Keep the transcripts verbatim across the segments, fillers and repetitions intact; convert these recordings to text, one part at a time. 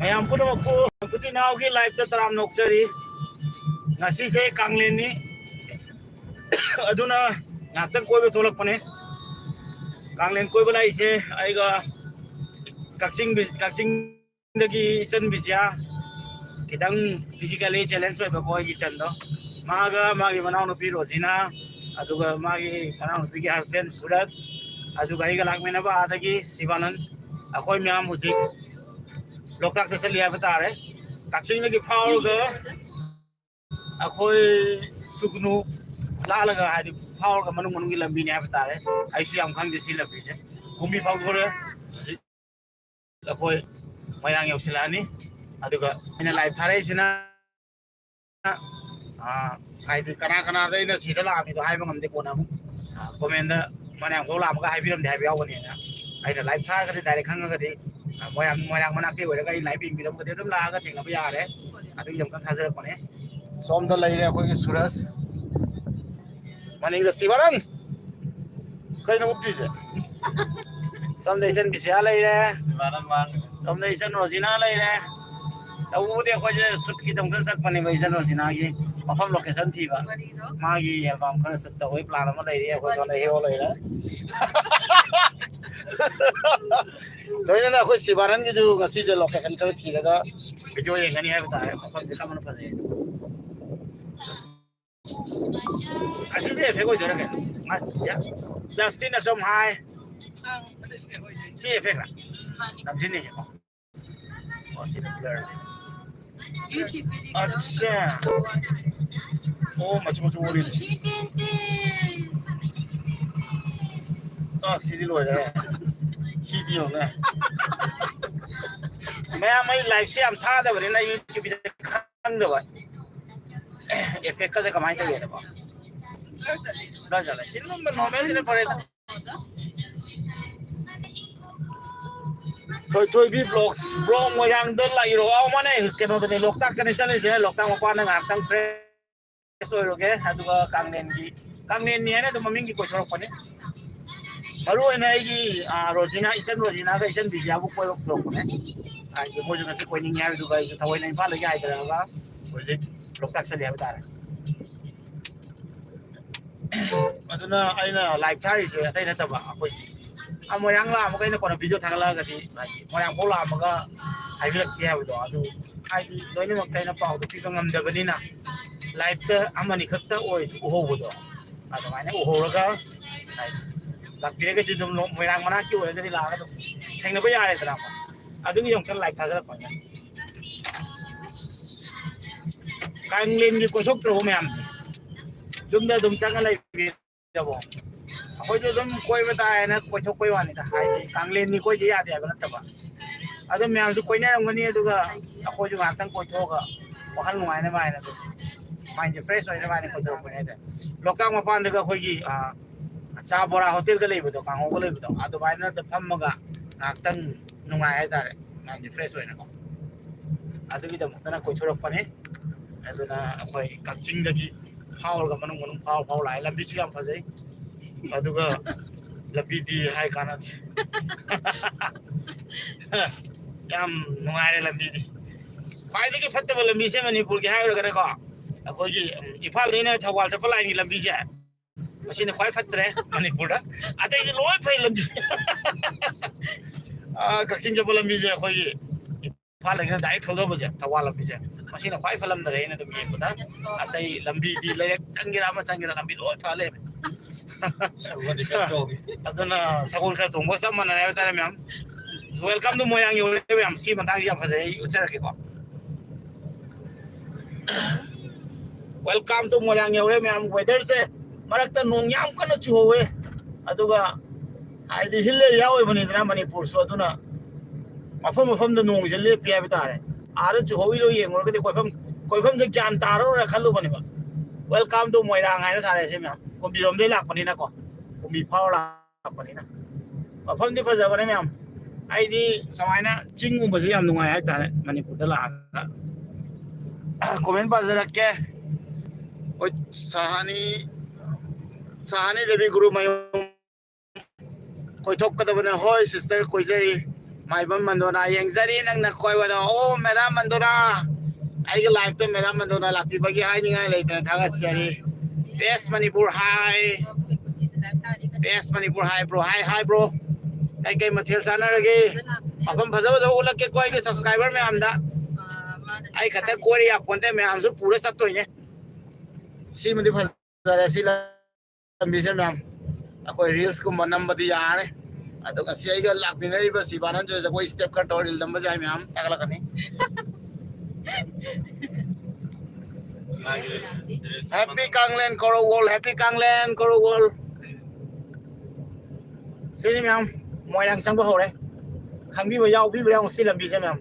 ꯃꯌꯥꯝ ꯄꯨꯝꯅꯃꯛꯄꯨ ꯀꯨꯊꯤ ꯅꯥꯎꯒꯤ ꯂꯥꯏꯐꯇ ꯇꯔꯥꯝꯅ ꯑꯣꯛꯆꯔꯤ꯫ ꯉꯁꯤꯁꯦ ꯀꯥꯡꯂꯦꯟꯅꯤ, ꯑꯗꯨꯅ ꯉꯥꯏꯍꯥꯛꯇꯪ ꯀꯣꯏꯕ ꯊꯣꯛꯂꯛꯄꯅꯦ꯫ ꯀꯥꯡꯂꯦꯟ ꯀꯣꯏꯕ ꯂꯥꯛꯏꯁꯦ ꯑꯩꯒ ꯀꯛꯆꯤꯡ ꯕꯤ-, ꯀꯛꯆꯤꯡꯗꯒꯤ ꯏꯆꯟ ꯕꯤꯖꯤꯌꯥ, ꯈꯤꯇꯪ physically challenge ꯑꯣꯏꯕꯀꯣ ꯑꯩꯒꯤ ꯏꯆꯟꯗꯣ, ꯃꯥꯒ ꯃꯥꯒꯤ ꯃꯅꯥꯎꯅꯨꯄꯤ ꯔꯣꯖꯤꯅꯥ, ꯑꯗꯨꯒ ꯃꯥꯒꯤ ꯃꯅꯥꯎꯅꯨꯄꯤꯒꯤ husband ꯁꯨꯔꯖ, ꯑꯗꯨꯒ ꯑꯩꯒ ꯂꯥꯛꯃꯤꯟꯅꯕ ꯑꯥꯗꯒꯤ ꯁꯤꯕꯥꯅꯟ꯫ ꯑꯩꯈꯣꯏ ꯃꯌꯥꯝ ꯍꯧꯖꯤꯛ ꯂꯣꯛꯇꯥꯛꯇ ꯆꯠꯂꯤ ꯍꯥꯏꯕ ꯇꯥꯔꯦ꯫ ꯀꯛꯆꯤꯡꯗꯒꯤ ꯐꯥꯎꯔꯒ ꯑꯩꯈꯣꯏ ꯁꯨꯒꯅꯨ ꯂꯥꯜꯂꯒ, ꯍꯥꯏꯗꯤ ꯐꯥꯎꯔꯒ ꯃꯅꯨꯡ ꯃꯅꯨꯡꯒꯤ ꯂꯝꯕꯤꯅꯤ ꯍꯥꯏꯕ ꯇꯥꯔꯦ꯫ ꯑꯩꯁꯨ ꯌꯥꯝ ꯈꯪꯗꯦ ꯁꯤ ꯂꯝꯕꯤꯁꯦ꯫ ꯀꯨꯝꯕꯤ ꯐꯥꯎꯗꯣꯔꯦ꯫ ꯍꯧꯖꯤꯛ ꯑꯩꯈꯣꯏ ꯃꯣꯏꯔꯥꯡ ꯌꯧꯁꯤꯜꯂꯛꯑꯅꯤ꯫ ꯑꯗꯨꯒ ꯑꯩꯅ ꯂꯥꯏꯚ ꯊꯥꯔꯛꯏꯁꯤꯅ, ꯑꯥ, ꯍꯥꯏꯗꯤ ꯀꯅꯥ ꯀꯅꯥꯗ ꯑꯩꯅ ꯁꯤꯗ ꯂꯥꯛꯑꯝꯃꯤꯗꯣ ꯍꯥꯏꯕ ꯉꯝꯗꯦ꯫ ꯀꯣꯟꯅ ꯑꯃꯨꯛ, ꯑꯥ, ꯀꯣꯃꯦꯟꯗ ꯃꯣꯏꯔꯥꯡꯐꯧ ꯂꯥꯛꯑꯝꯃꯒ ꯍꯥꯏꯕꯤꯔꯝꯗꯦ ꯍꯥꯏꯕ ꯌꯥꯎꯒꯅꯦꯅ꯫ ꯑꯩꯅ ꯂꯥꯏꯚ ꯊꯥꯔꯒꯗꯤ ꯗꯥꯏꯔꯦꯛ ꯈꯪꯉꯒꯗꯤ, ꯑꯥ, ꯃꯣꯏꯔꯥꯡ, ꯃꯣꯏꯔꯥꯡ ꯃꯅꯥꯛꯇꯩ ꯑꯣꯏꯔꯒ ꯑꯩ ꯂꯥꯏꯚ ꯌꯦꯡꯕꯤꯔꯝꯃꯒꯗꯤ ꯑꯗꯨꯝ ꯂꯥꯛꯑꯒ ꯊꯦꯡꯅꯕ ꯌꯥꯔꯦ꯫ ꯑꯗꯨꯒꯤ ꯑꯃꯨꯛꯇꯪ ꯊꯥꯖꯔꯛꯄꯅꯦ꯫ ꯁꯣꯝꯗ ꯂꯩꯔꯦ ꯑꯩꯈꯣꯏꯒꯤ ꯁꯨꯔꯖ, ꯃꯅꯤꯡꯗ ꯁꯤꯕꯥꯅꯟ꯫ ꯀꯩꯅꯣ ꯎꯞꯄꯤꯁꯦ? ꯁꯣꯝꯗ ꯏꯆꯟ ꯕꯤꯁꯤꯌꯥ ꯂꯩꯔꯦ꯫ ꯁꯣꯝꯗ ꯏꯆꯟ ꯔꯣꯖꯤꯅꯥ ꯂꯩꯔꯦ꯫ ꯇꯧꯕꯕꯨꯗꯤ ꯑꯩꯈꯣꯏꯁꯦ ꯁꯨꯠꯀꯤꯗꯃꯛꯇ ꯆꯠꯄꯅꯦꯕ, ꯏꯆꯟ ꯔꯣꯖꯤꯅꯥꯒꯤ ꯃꯐꯝ location ꯊꯤꯕ꯫ ꯃꯥꯒꯤ album ꯈꯔ shoot ꯇꯧꯕꯒꯤ plan ꯑꯃ ꯂꯩꯔꯤ꯫ ꯑꯩꯈꯣꯏ ꯁꯣꯝꯗ hero ꯂꯩꯔꯦ꯫ ꯂꯣꯏꯅꯅ ꯑꯩꯈꯣꯏ ꯁꯤꯕꯥꯅꯟꯒꯤꯁꯨ ꯉꯁꯤꯁꯦ location ꯈꯔ ꯊꯤꯔꯒ video ꯌꯦꯡꯒꯅꯤ ꯍꯥꯏꯕ ꯇꯥꯔꯦ꯫ ꯃꯐꯝꯁꯦ ꯀꯔꯝꯕꯅ ꯐꯖꯩ ꯍꯥꯏꯗꯣ꯫ ꯑꯁꯤꯁꯦ effect ꯑꯣꯏꯗꯣꯏꯔꯥ ꯀꯩꯅꯣ? ꯃꯥ-, ꯖꯁꯇꯤꯟꯅ ꯁꯨꯝ ꯍꯥꯏ꯫ ꯁꯤ effect ꯔꯥ? ꯅꯝꯁꯤꯟꯅꯤꯡꯉꯦꯀꯣ꯫ ꯑꯣ, ꯁꯤꯅ blur꯫ ꯑꯠꯆꯥ꯫ ꯑꯣ, ꯃꯆꯨ ꯃꯆꯨ ꯑꯣꯜꯂꯤꯅꯦ꯫ ꯑ, ꯁꯤꯗꯤ ꯂꯣꯏꯔꯦ꯫ ꯁꯤꯗꯤ ꯌꯦꯡꯉꯨꯅꯦ꯫ ꯃꯌꯥꯝ ꯑꯩ live ꯁꯦ ꯌꯥꯝ ꯊꯥꯗꯕꯅꯤꯅ YouTube ꯗ ꯈꯪꯗꯕ꯫ Effect ꯀꯁꯦ ꯀꯃꯥꯏꯅ ꯇꯧꯒꯦꯅꯀꯣ? ꯈꯔ ꯆꯠꯂꯦ꯫ ꯁꯤ ꯑꯗꯨꯝ normal ꯁꯤꯅ ꯐꯔꯦꯗ꯫ ꯊꯣꯏꯊꯣꯏꯕꯤ Vlogs, bro, ꯃꯣꯏꯔꯥꯡꯗ ꯂꯥꯛꯏꯔꯣ? ꯑꯧ, ꯃꯥꯅꯦ, ꯀꯩꯅꯣꯗꯅꯦ, ꯂꯣꯛꯇꯥꯛꯇꯅꯦ ꯆꯠꯂꯤꯁꯦ꯫ ꯂꯣꯛꯇꯥꯛ ꯃꯄꯥꯟꯗ ꯉꯥꯏꯍꯥꯛꯇꯪ fresh ꯑꯣꯏꯔꯨꯒꯦ, ꯑꯗꯨꯒ ꯀꯥꯡꯂꯦꯟꯒꯤ, ꯀꯥꯡꯂꯦꯟꯅꯤ ꯍꯥꯏꯅ ꯑꯗꯨꯝ ꯃꯃꯤꯡꯒꯤ ꯀꯣꯏꯊꯣꯔꯛꯄꯅꯦ꯫ ꯃꯔꯨ ꯑꯣꯏꯅ ꯑꯩꯒꯤ, ꯑ, ꯔꯣꯖꯤꯅꯥ, ꯏꯆꯟ ꯔꯣꯖꯤꯅꯥꯒ ꯏꯆꯟ ꯕꯤꯖꯤꯌꯥꯕꯨ ꯀꯣꯏꯕ ꯄꯨꯊꯣꯔꯛꯄꯅꯦ꯫ ꯍꯥꯏꯗꯤ ꯃꯣꯏꯁꯨ ꯉꯁꯤ ꯀꯣꯏꯅꯤꯡꯉꯤ ꯍꯥꯏꯕꯗꯨꯒ ꯑꯩꯁꯨ ꯊꯑꯣꯏꯅ ꯏꯝꯐꯥꯜꯗꯒꯤ ꯍꯥꯏꯊꯔꯛꯑꯒ ꯍꯧꯖꯤꯛ ꯂꯣꯛꯇꯥꯛ ꯆꯠꯂꯤ ꯍꯥꯏꯕ ꯇꯥꯔꯦ꯫ ꯑꯗꯨꯅ ꯑꯩꯅ ꯂꯥꯏꯚ ꯊꯥꯔꯤꯁꯦ ꯑꯇꯩ ꯅꯠꯇꯕ, ꯑꯩꯈꯣꯏꯒꯤ ꯑꯥ ꯃꯣꯏꯔꯥꯡ ꯂꯥꯛꯑꯝꯃꯒ ꯑꯩꯅ ꯀꯣꯟꯅ ꯚꯤꯗꯤꯑꯣ ꯊꯥꯒꯠꯂꯛꯑꯒꯗꯤ, ꯍꯥꯏꯗꯤ ꯃꯣꯏꯔꯥꯡ ꯐꯥꯎ ꯂꯥꯛꯑꯝꯃꯒ ꯍꯥꯏꯕꯤꯔꯛꯇꯦ ꯍꯥꯏꯕꯗꯣ, ꯑꯗꯨ ꯍꯥꯏꯗꯤ ꯂꯣꯏꯅꯃꯛꯇ ꯑꯩꯅ ꯄꯥꯎꯗꯣ ꯄꯤꯕ ꯉꯝꯗꯕꯅꯤꯅ ꯂꯥꯏꯚꯇ ꯑꯃꯅꯤ ꯈꯛꯇ ꯑꯣꯏꯔꯁꯨ ꯎꯍꯧꯕꯗꯣ, ꯑꯗꯨꯃꯥꯏꯅ ꯎꯍꯧꯔꯒ, ꯍꯥꯏꯗꯤ ꯂꯥꯛꯄꯤꯔꯒꯗꯤ ꯑꯗꯨꯝ ꯃꯣꯏꯔꯥꯡ ꯃꯅꯥꯛꯀꯤ ꯑꯣꯏꯔꯒꯗꯤ ꯂꯥꯛꯑꯒ ꯑꯗꯨꯝ ꯊꯦꯡꯅꯕ ꯌꯥꯔꯦꯗꯅ꯫ ꯑꯗꯨꯒꯤ ꯑꯃꯨꯛꯇ ꯂꯥꯏꯚ ꯊꯥꯖꯔꯛꯄꯅꯦ꯫ ꯀꯥꯡꯂꯦꯟꯒꯤ ꯀꯣꯏꯊꯣꯛꯇ꯭ꯔꯕꯣ ꯃꯌꯥꯝ? ꯌꯨꯝꯗ ꯑꯗꯨꯝ ꯆꯪꯉ ꯂꯩꯕꯤꯔꯕꯣ? ꯑꯩꯈꯣꯏꯁꯨ ꯑꯗꯨꯝ ꯀꯣꯏꯕ ꯇꯥꯏꯌꯦꯅ ꯀꯣꯏꯊꯣꯛꯄꯩ ꯋꯥꯅꯤꯗ, ꯍꯥꯏꯗꯤ ꯀꯥꯡꯂꯦꯟꯅꯤ ꯀꯣꯏꯗ ꯌꯥꯗꯦ ꯍꯥꯏꯕ ꯅꯠꯇꯕ꯫ ꯑꯗꯨ ꯃꯌꯥꯝꯁꯨ ꯀꯣꯏꯅꯔꯝꯒꯅꯤ, ꯑꯗꯨꯒ ꯑꯩꯈꯣꯏꯁꯨ ꯉꯥꯏꯍꯥꯛꯇꯪ ꯀꯣꯏꯊꯣꯛꯑꯒ ꯋꯥꯈꯜ ꯅꯨꯡꯉꯥꯏꯅꯕ ꯍꯥꯏꯅ ꯑꯗꯨꯝ ꯃꯥꯏꯟꯁꯦ ꯐ꯭ꯔꯦꯁ ꯑꯣꯏꯅꯕ ꯍꯥꯏꯅ ꯀꯣꯏꯊꯣꯔꯛꯄꯅꯦ ꯍꯥꯏꯇꯥꯔꯦ꯫ ꯂꯣꯛꯇꯥꯛ ꯃꯄꯥꯟꯗꯒ ꯑꯩꯈꯣꯏꯒꯤ, ꯑꯥ, ꯆꯥ ꯕꯣꯔꯥ ꯍꯣꯇꯦꯜꯒ ꯂꯩꯕꯗꯣ, ꯀꯥꯡꯍꯧꯒ ꯂꯩꯕꯗꯣ, ꯑꯗꯨꯃꯥꯏꯅ ꯐꯝꯃꯒ ꯉꯥꯏꯍꯥꯛꯇꯪ ꯅꯨꯡꯉꯥꯏ ꯍꯥꯏꯇꯥꯔꯦ, ꯃꯥꯏꯟꯁꯦ ꯐ꯭ꯔꯦꯁ ꯑꯣꯏꯅꯀꯣ꯫ ꯑꯗꯨꯒꯤꯗꯃꯛꯇꯅ ꯀꯣꯏꯊꯣꯔꯛꯄꯅꯦ꯫ ꯑꯗꯨꯅ ꯑꯩꯈꯣꯏ ꯀꯛꯆꯤꯡꯗꯒꯤ ꯐꯥꯎꯔꯒ ꯃꯅꯨꯡ ꯃꯅꯨꯡ ꯐꯥꯎ ꯐꯥꯎ ꯂꯥꯛꯑꯦ꯫ ꯂꯝꯕꯤꯁꯨ ꯌꯥꯝ ꯐꯖꯩ, ꯑꯗꯨꯒ ꯂꯝꯕꯤꯗꯤ ꯍꯥꯏ ꯀꯥꯟꯅꯗꯦ꯫ ꯌꯥꯝ ꯅꯨꯡꯉꯥꯏꯔꯦ ꯂꯝꯕꯤꯗꯤ꯫ ꯈ꯭ꯋꯥꯏꯗꯒꯤ ꯐꯠꯇꯕ ꯂꯝꯕꯤꯁꯦ ꯃꯅꯤꯄꯨꯔꯒꯤ ꯍꯥꯏꯔꯨꯔꯒꯅꯀꯣ, ꯑꯩꯈꯣꯏꯒꯤ, ꯎꯝ, ꯏꯝꯐꯥꯜꯗꯩꯅ ꯊꯧꯕꯥꯜ ꯆꯠꯄ ꯂꯥꯏꯟꯒꯤ ꯂꯝꯕꯤꯁꯦ, ꯃꯁꯤꯅ ꯈ꯭ꯋꯥꯏ ꯐꯠꯇ꯭ꯔꯦ ꯃꯅꯤꯄꯨꯔꯗ꯫ ꯑꯇꯩꯗꯤ ꯂꯣꯏ ꯐꯩ ꯂꯝꯕꯤ꯫ ꯑꯥ, ꯀꯛꯆꯤꯡ ꯆꯠꯄ ꯂꯝꯕꯤꯁꯦ ꯑꯩꯈꯣꯏꯒꯤ ꯏꯝꯐꯥꯜꯗꯒꯤꯅ ꯗꯥꯏꯔꯦꯛ ꯊꯧꯗꯕꯁꯦ, ꯊꯧꯕꯥꯜ ꯂꯝꯕꯤꯁꯦ, ꯃꯁꯤꯅ ꯈ꯭ꯋꯥꯏ ꯐꯠꯂꯝꯗꯔꯦ ꯑꯩꯅ ꯑꯗꯨꯝ ꯌꯦꯡꯕꯗ꯫ ꯑꯇꯩ ꯂꯝꯕꯤꯗꯤ ꯂꯩꯔꯛ ꯆꯪꯒꯦꯔꯥ ꯑꯃ ꯆꯪꯒꯦꯔꯥ ꯂꯝꯕꯤ ꯂꯣꯏ ꯐ ꯂꯩꯔꯝꯃꯦ꯫ ꯁꯒꯣꯜꯗꯤ ꯈꯔ ꯆꯥꯎꯏ꯫ ꯑꯗꯨꯅ ꯁꯒꯣꯜ ꯈꯔ ꯆꯣꯡꯕꯒ ꯆꯞ ꯃꯥꯟꯅꯔꯦ ꯍꯥꯏꯕ ꯇꯥꯔꯦ ꯃꯌꯥꯝ꯫ Welcome to ꯃꯣꯏꯔꯥꯡ ꯌꯧꯔꯦ ꯃꯌꯥꯝ꯫ ꯁꯤ ꯃꯇꯥꯡꯁꯤ ꯌꯥꯝ ꯐꯖꯩ, ꯑꯩ ꯎꯠꯆꯔꯛꯀꯦꯀꯣ꯫ Welcome to ꯃꯣꯏꯔꯥꯡ ꯌꯧꯔꯦ ꯃꯌꯥꯝ꯫ Weatherꯁꯦ ꯃꯔꯛꯇ ꯅꯣꯡ ꯌꯥꯝ ꯀꯟꯅ ꯆꯨꯍꯧꯋꯦ, ꯑꯗꯨꯒ ꯍꯥꯏꯗꯤ hill area ꯑꯣꯏꯕꯅꯤꯗꯅ ꯃꯅꯤꯄꯨꯔꯁꯨ, ꯑꯗꯨꯅ ꯃꯐꯝ ꯃꯐꯝꯗ ꯅꯣꯡꯁꯦ ꯂꯦꯞꯄꯤ ꯍꯥꯏꯕ ꯇꯥꯔꯦ꯫ ꯑꯥꯗ ꯆꯨꯍꯧꯔꯤꯗꯣ ꯌꯦꯡꯉꯨꯔꯒꯗꯤ ꯀꯣꯏꯐꯝ, ꯀꯣꯏꯐꯝꯁꯦ ꯒ꯭ꯌꯥꯟ ꯇꯥꯔꯔꯣꯏ ꯈꯜꯂꯨꯕꯅꯦꯕ꯫ Welcome to ꯃꯣꯏꯔꯥꯡ ꯍꯥꯏꯅ ꯊꯥꯔꯛꯏꯁꯦ ꯃꯌꯥꯝ, ꯀꯨꯝꯕꯤꯔꯣꯝꯗꯩ ꯂꯥꯛꯄꯅꯤꯅꯀꯣ, ꯀꯨꯝꯕꯤ ꯐꯥꯎꯔ ꯂꯥꯛꯄꯅꯤꯅ꯫ ꯃꯐꯝꯗꯤ ꯐꯖꯕꯅꯦ ꯃꯌꯥꯝ꯫ ꯑꯩꯗꯤ ꯁꯨꯃꯥꯏꯅ ꯆꯤꯡꯒꯨꯝꯕꯁꯦ ꯌꯥꯝ ꯅꯨꯡꯉꯥꯏ ꯍꯥꯏꯇꯥꯔꯦ ꯃꯅꯤꯄꯨꯔꯗ ꯂꯥꯛꯑꯒ꯫ Comment ꯄꯥꯖꯔꯛꯀꯦ꯫ ꯍꯣꯏ, ꯁꯍꯥꯅꯤ, ꯁꯍꯥꯅꯤ ꯗꯦꯕꯤ ꯒꯨꯔꯨꯃꯌꯨꯝ ꯀꯣꯏꯊꯣꯛꯀꯗꯕꯅꯦ꯫ ꯍꯣꯏ sister, ꯀꯣꯏꯖꯔꯤ꯫ ꯃꯥꯏꯕꯝ ꯃꯟꯗꯣꯅꯥ ꯌꯦꯡꯖꯔꯤ ꯅꯪꯅ ꯀꯣꯏꯕꯗ꯫ ꯑꯣ, ꯃꯦꯗꯥꯝ ꯃꯟꯗꯣꯅꯥ, ꯑꯩꯒꯤ ꯂꯥꯏꯐꯇ ꯃꯦꯗꯥꯝ ꯃꯟꯗꯣꯅꯥ ꯂꯥꯛꯄꯤꯕꯒꯤ ꯍꯥꯏꯅꯤꯡꯉꯥꯏ ꯂꯩꯇꯅ ꯊꯥꯒꯠꯆꯔꯤ꯫ ꯕꯦꯁ ꯃꯅꯤꯄꯨꯔ ꯍꯥꯏ, ꯕꯦꯁ ꯃꯅꯤꯄꯨꯔ ꯍꯥꯏ ꯕ꯭ꯔꯣ, ꯍꯥꯏ, ꯍꯥꯏ ꯕ꯭ꯔꯣ꯫ ꯀꯩ ꯀꯩ ꯃꯊꯦꯜ ꯆꯥꯟꯅꯔꯒꯦ? ꯃꯐꯝ ꯐꯖ ꯐꯖꯕ ꯎꯠꯂꯛꯀꯦꯀꯣ ꯑꯩꯒꯤ ꯁꯕꯁꯀ꯭ꯔꯥꯏꯕꯔ ꯃꯌꯥꯝꯗ꯫ ꯑꯩ ꯈꯛꯇ ꯀꯣꯏꯔ ꯌꯥꯄꯣꯟꯇꯦ, ꯃꯌꯥꯝꯁꯨ ꯄꯨꯔ ꯆꯠꯇꯣꯏꯅꯦ꯫ ꯁꯤꯃꯗꯤ ꯐꯖꯔꯦ, ꯁꯤ ꯂꯝꯕꯤꯁꯦ ꯃꯌꯥꯝ꯫ ꯑꯩꯈꯣꯏ ꯔꯤꯜꯁꯀꯨꯝꯕ ꯅꯝꯕꯗꯤ ꯌꯥꯔꯦ꯫ ꯑꯗꯣ ꯉꯁꯤ ꯑꯩꯒ ꯂꯥꯛꯃꯤꯟꯅꯔꯤꯕ ꯁꯤꯕꯥꯅꯟꯗꯁꯨ ꯑꯩꯈꯣꯏ ꯁ꯭ꯇꯦꯞ ꯈꯔ ꯇꯧꯔ ꯔꯤꯜ ꯅꯝꯕꯁꯦ ꯍꯥꯏ ꯃꯌꯥꯝ ꯊꯥꯒꯠꯂꯛꯀꯅꯤ꯫ Happy Kanglen Koro World, Happy Kanglen Koro World꯫ ꯁꯤꯅꯤ ꯃꯌꯥꯝ, ꯃꯣꯏꯔꯥꯡ ꯆꯪꯕ ꯍꯧꯔꯦ꯫ ꯈꯪꯕꯤꯕ ꯌꯥꯎꯕꯤꯕ꯭ꯔꯥ ꯌꯦꯡꯉꯣ ꯁꯤ ꯂꯝꯕꯤꯁꯦ ꯃꯌꯥꯝ꯫